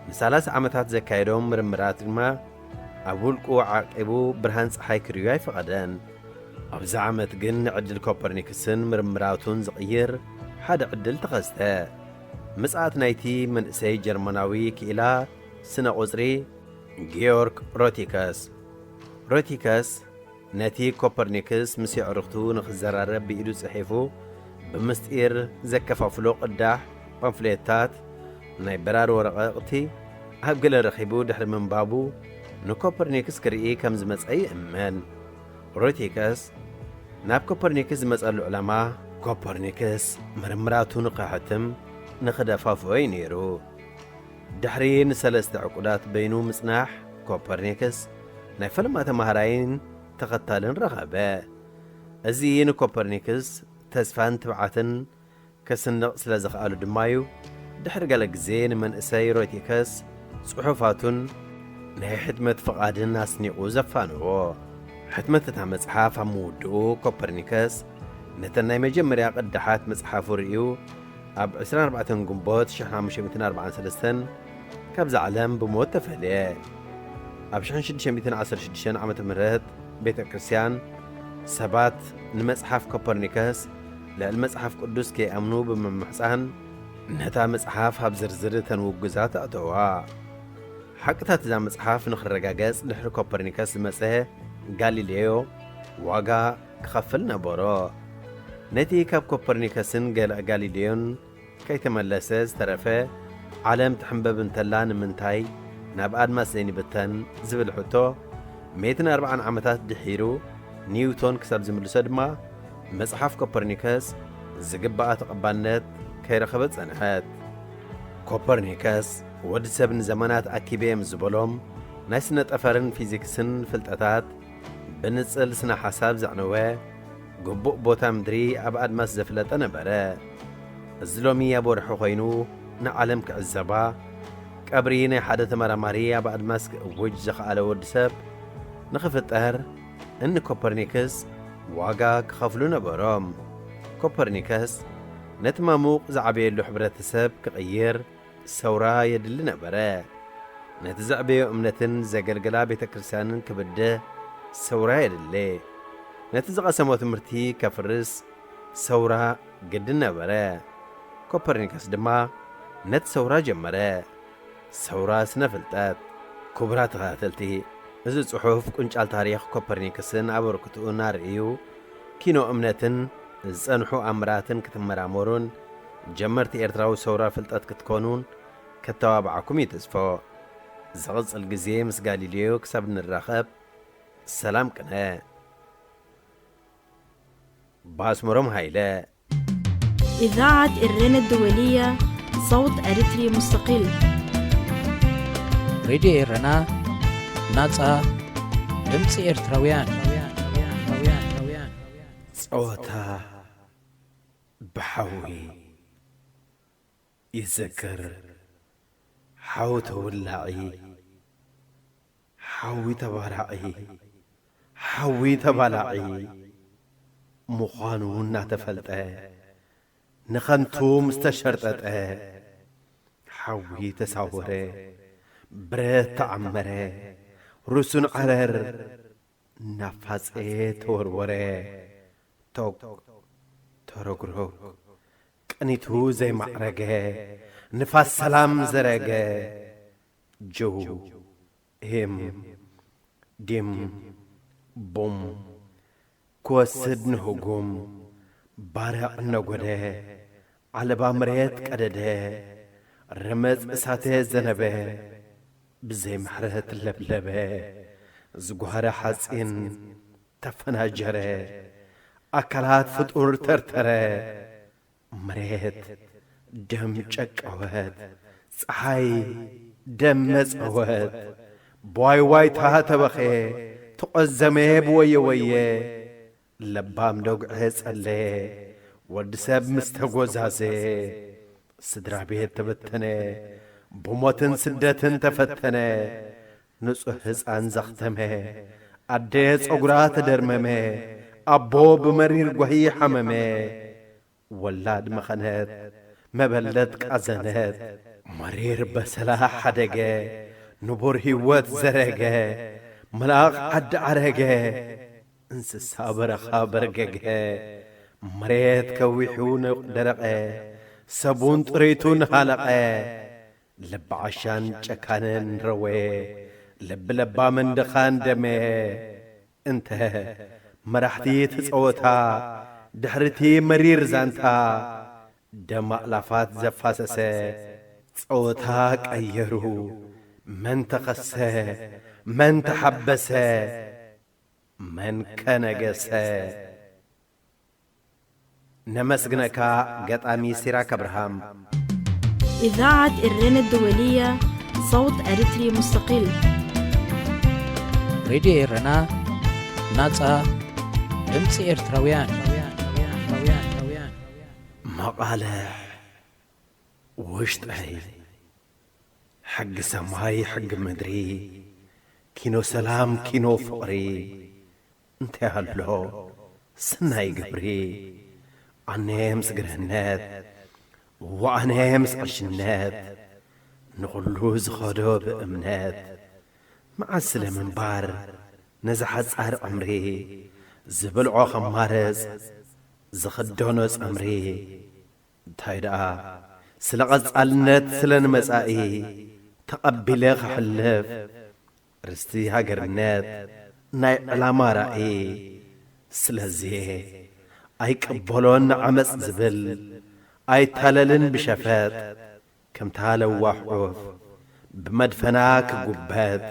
ንሳላሳ ዓመታት ዘካየዶም ምርምራት ድማ ኣብ ውልቁ ዓቂቡ ብርሃን ጸሓይ ክርእዩ ኣይፈቐደን። ኣብዚ ዓመት ግን ንዕድል ኮፐርኒክስን ምርምራቱን ዝቕይር ሓደ ዕድል ተኸስተ። ምጽኣት ናይቲ መንእሰይ ጀርመናዊ ክኢላ ስነ ቁጽሪ ጊዮርግ ሮቲከስ። ሮቲከስ ነቲ ኮፐርኒክስ ምስ የዕሩኽቱ ንኽዘራረብ ብኢዱ ጽሒፉ ብምስጢር ዘከፋፍሎ ቅዳሕ ፓምፍሌታት፣ ናይ በራሪ ወረቐቕቲ ኣብ ገለ ረኺቡ ድሕሪ ምንባቡ ንኮፐርኒክስ ክርኢ ከም ዝመጸ ይእመን። ሮቲከስ ናብ ኮፐርኒክስ ዝመጸሉ ዕላማ ኮፐርኒክስ ምርምራቱ ንኸሕትም ንኽደፋፍኦ እዩ ነይሩ። ድሕሪ ንሰለስተ ዕቁዳት በይኑ ምጽናሕ ኮፐርኒክስ ናይ ፈለማ ተማሃራይን ተኸታልን ረኸበ። እዚ ንኮፐርኒክስ ተስፋን ትብዓትን ከስንቕ ስለ ዝኸኣሉ ድማ እዩ ድሕሪ ገለ ግዜ ንመንእሰይ ሮቲከስ ጽሑፋቱን ናይ ሕትመት ፍቓድን ኣስኒቑ ዘፋንዎ። ሕትመት እታ መጽሓፍ ኣብ ምውድኡ ኮፐርኒከስ ነተን ናይ መጀመርያ ቅዳሓት መጽሓፉ ርእዩ ኣብ ዕስራን ኣርባዕተን ግንቦት ሽሕ ሓሙሽተ ሚእትን ኣርባዓን ሰለስተን ካብዛ ዓለም ብሞት ተፈልየ። ኣብ ሽሕን ሽዱሽተ ሚእትን ዓሰርተ ሽዱሽተን ዓመተ ምህረት ቤተ ክርስቲያን ሰባት ንመጽሓፍ ኮፐርኒከስ ልዕሊ መጽሓፍ ቅዱስ ከይኣምኑ ብምምሕጻን ነታ መጽሓፍ ኣብ ዝርዝር እተን ውጉዛት ኣእተዋ። ሓቅታት እዛ መጽሓፍ ንኽረጋገጽ ድሕሪ ኮፐርኒከስ ዝመጸ ጋሊሌዮ ዋጋ ክኸፍል ነበሮ። ነቲ ካብ ኮፐርኒከስን ገለ ጋሊሌዮን ከይተመለሰ ዝተረፈ ዓለም ትሕንበብ እንተላ ንምንታይ ናብ ኣድማስ ዘይንብተን ዝብል ሕቶ፣ ሚእትን ኣርባዓን ዓመታት ድሒሩ ኒውቶን ክሳብ ዝምልሶ ድማ መጽሓፍ ኮፐርኒከስ ዝግባኣ ተቐባልነት ከይረኸበት ጸንሐት። ኮፐርኒከስ ወዲ ሰብ ንዘመናት ኣኪበ እዮም ዝበሎም ናይ ስነ ጠፈርን ፊዚክስን ፍልጠታት ብንጽል ስነ ሓሳብ ዘዕነወ ግቡእ ቦታ ምድሪ ኣብ ኣድማስ ዘፍለጠ ነበረ። እዚ ሎሚ ኣብ ወርሒ ኮይኑ ንዓለም ክዕዘባ ቀብሪ ናይ ሓደ ተመራማሪ ኣብ ኣድማስ ክእውጅ ዝኸኣለ ወዲ ሰብ ንኽፍጠር እኒ ኮፐርኒክስ ዋጋ ክኸፍሉ ነበሮም። ኮፐርኒከስ ነቲ ማሙቕ ዝዓበየሉ ሕብረተሰብ ክቕይር ሰውራ የድሊ ነበረ። ነቲ ዘዕበዮ እምነትን ዘገልገላ ቤተ ክርስቲያንን ክብድህ ሰውራ የድሊ። ነቲ ዝቐሰሞ ትምህርቲ ከፍርስ ሰውራ ግድን ነበረ። ኮፐርኒከስ ድማ ነቲ ሰውራ ጀመረ። ሰውራ ስነ ፍልጠት። ክቡራት ተኸታተልቲ፣ እዚ ጽሑፍ ቁንጫል ታሪኽ ኮፐርኒከስን ኣበርክትኡ እናርእዩ ኪኖ እምነትን ዝጸንሑ ኣምራትን ክትመራመሩን ጀመርቲ ኤርትራዊ ሰውራ ፍልጠት ክትኮኑን ከተባብዓኩም ይትስፎ። ዝቕጽል ግዜ ምስ ጋሊሌዮ ክሳብ ንራኸብ ሰላም ቅነ። ባስመሮም ሃይለ። إذاعة إرنا الدولية، صوت أريتري مستقل. ሬድዮ ኤረና፣ ናጻ ድምጺ ኤርትራውያን። ጸወታ ብሓዊ ይዘክር። ሓዊ ተወላዒ፣ ሓዊ ተባራዒ፣ ሓዊ ተባላዒ ምዃኑ እናተፈልጠ፣ ንኸንቱ ምስ ተሸርጠጠ፣ ሓዊ ተሳወረ፣ ብረት ተዓመረ፣ ርሱን ዓረር ናፋጼ ተወርወረ። ቶግ ተረግረግ፣ ቅኒቱ ዘይማዕረገ፣ ንፋስ ሰላም ዘረገ። ጅው፣ ሂም፣ ጊም፣ ቡም፣ ክወስድ ንህጉም፣ ባርዕ ነጎደ፣ ዓለባ መሬት ቀደደ፣ ረመጽ እሳተ ዘነበ፣ ብዘይ ምሕረት ለብለበ፣ ዝጓረ ሓጺን ተፈናጀረ፣ ኣካላት ፍጡር ተርተረ። መሬት ደም ጨቀወት፣ ጸሓይ ደም መጸወት፣ ብዋይዋይታ ተበኸየ፣ ተቖዘመ ብወየ ወየ። ለባም ደጉዐ ጸለየ፣ ወዲ ሰብ ምስ ተጎዛዘየ፣ ስድራ ቤት ተበተነ፣ ብሞትን ስደትን ተፈተነ። ንጹህ ህጻን ዘኽተመ፣ ኣደ ጸጉራ ተደርመመ፣ ኣቦ ብመሪር ጓሂ ሓመመ፣ ወላድ መኸነት፣ መበለት ቃዘነት። መሪር በሰላ ሓደገ፣ ንቡር ህይወት ዘረገ፣ መልኣኽ ዓዲ ዓረገ፣ እንስሳ በረኻ በርገገ። መሬት ከዊሑ ደረቐ፣ ሰቡን ጥሪቱን ሃለቐ። ልቢ ዓሻን ጨካንን ረወየ፣ ልቢ ለባምን ድኻን ደመየ። እንተ መራሕቲ እቲ ጸወታ፣ ድሕሪቲ መሪር ዛንታ፣ ደም ኣእላፋት ዘፋሰሰ ጸወታ ቀየሩ። መን ተኸሰ? መን ተሓበሰ? መን ከነገሰ? ነመስግነካ ገጣሚ ሲራክ ኣብርሃም። إذاعة إرنا الدولية، صوت أريتري مستقل. ሬድዮ ኤረና፣ ናጻ ድምፂ ኤርትራውያን። መቓልሕ ውሽጠይ፣ ሕጊ ሰማይ፣ ሕጊ ምድሪ፣ ኪኖ ሰላም፣ ኪኖ ፍቕሪ፣ እንታይ ኣሎ ሰናይ ግብሪ? ኣነ ምስ ግርህነት፣ ወኣነ ምስ ዕሽነት፣ ንኹሉ ዝኸዶ ብእምነት፣ መዓስ ስለ ምንባር ነዚ ሓጻር ዕምሪ፣ ዝብልዖ ከማርጽ ዝኽደኖ ጸምሪ፣ እንታይ ደኣ ስለ ቐጻልነት ስለ ንመጻኢ ተቐቢለ ክሕልፍ ርስቲ ሃገርነት ናይ ዕላማ ራእይ። ስለዚ ኣይቅበሎን ንዓመጽ ዝብል፣ ኣይታለልን ብሸፈጥ፣ ከምታ ለዋሕ ዑፍ ብመድፈና ክጉበጥ።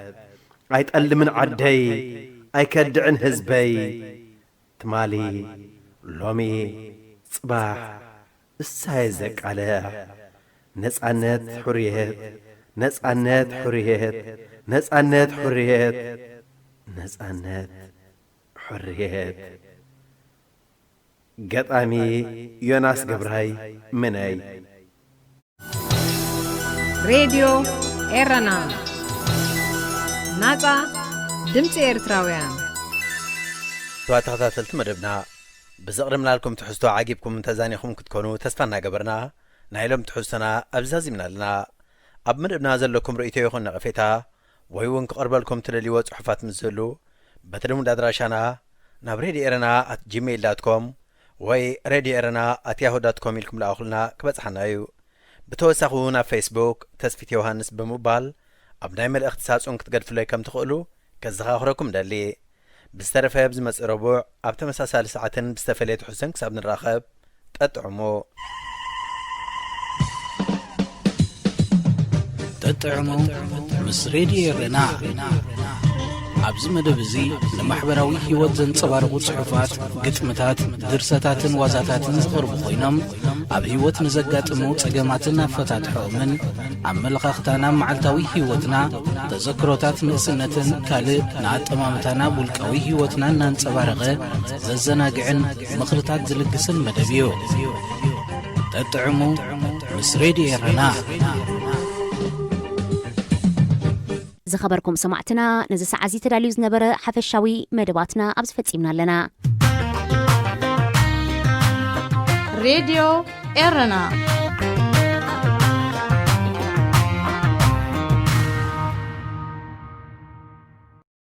ኣይጠልምን ዓደይ ኣይከድዕን ህዝበይ፣ ትማሊ ሎሚ ጽባሕ እሳየ ዘቃልሕ። ነጻነት ሕርየት፣ ነጻነት ሕርየት፣ ነጻነት ሕርየት፣ ነጻነት ሕርየት። ገጣሚ ዮናስ ገብራይ ምነይ። ሬድዮ ኤረና፣ ናጻ ድምፂ ኤርትራውያን። ክቡራት ተኸታተልቲ መደብና፣ ብዘቕረብናልኩም ትሕዝቶ ዓጊብኩም ተዛኒኹም ክትኮኑ ተስፋ እናገበርና፣ ናይ ሎም ትሕዝቶና ኣብዚ ዛዚምና ኣለና። ኣብ መደብና ዘለኩም ርእይቶ ይኹን ነቐፌታ ወይ እውን ክቐርበልኩም ትደልይዎ ጽሑፋት ምስ ዝህሉ፣ በቲ ልሙድ ኣድራሻና ናብ ሬድዮ ኤረና ኣት ጂሜይል ዳት ኮም ወይ ሬድዮ ኤረና ኣት ያሁ ዳት ኮም ኢልኩም ለኣኹልና፣ ክበጽሓና እዩ። ብተወሳኺ እውን ኣብ ፌስቡክ ተስፊት ዮሃንስ ብምባል ኣብ ናይ መልእኽቲ ሳጹን ክትገድፍለይ ከም ትኽእሉ ከዘኻኽረኩም ደሊ። ብዝተረፈ ኣብዚ መጽእ ረቡዕ ኣብ ተመሳሳሊ ሰዓትን ብዝተፈለየ ትሕዝቶን ክሳብ ንራኸብ፣ ጠጥዕሙ። ጠጥዕሙ ምስ ሬድዮ ኤረና። ኣብዚ መደብ እዚ ንማሕበራዊ ህይወት ዘንጸባርቑ ጽሑፋት፣ ግጥምታት፣ ድርሰታትን ዋዛታትን ዝቐርቡ ኮይኖም፣ ኣብ ህይወት ንዘጋጥሙ ጸገማትን ኣፈታትሖኦምን፣ ኣመለኻኽታና መዓልታዊ ህይወትና፣ ተዘክሮታት ንእስነትን ካልእ ንኣጠማምታና ውልቃዊ ህይወትና እናንጸባረቐ ዘዘናግዕን ምኽርታት ዝልግስን መደብ እዩ። ጠጥዕሙ ምስ ሬድዮ ኤረና። ዝኸበርኩም ሰማዕትና፣ ነዚ ሰዓት እዚ ተዳልዩ ዝነበረ ሓፈሻዊ መደባትና ኣብዚ ፈጺምና ኣለና። ሬድዮ ኤረና።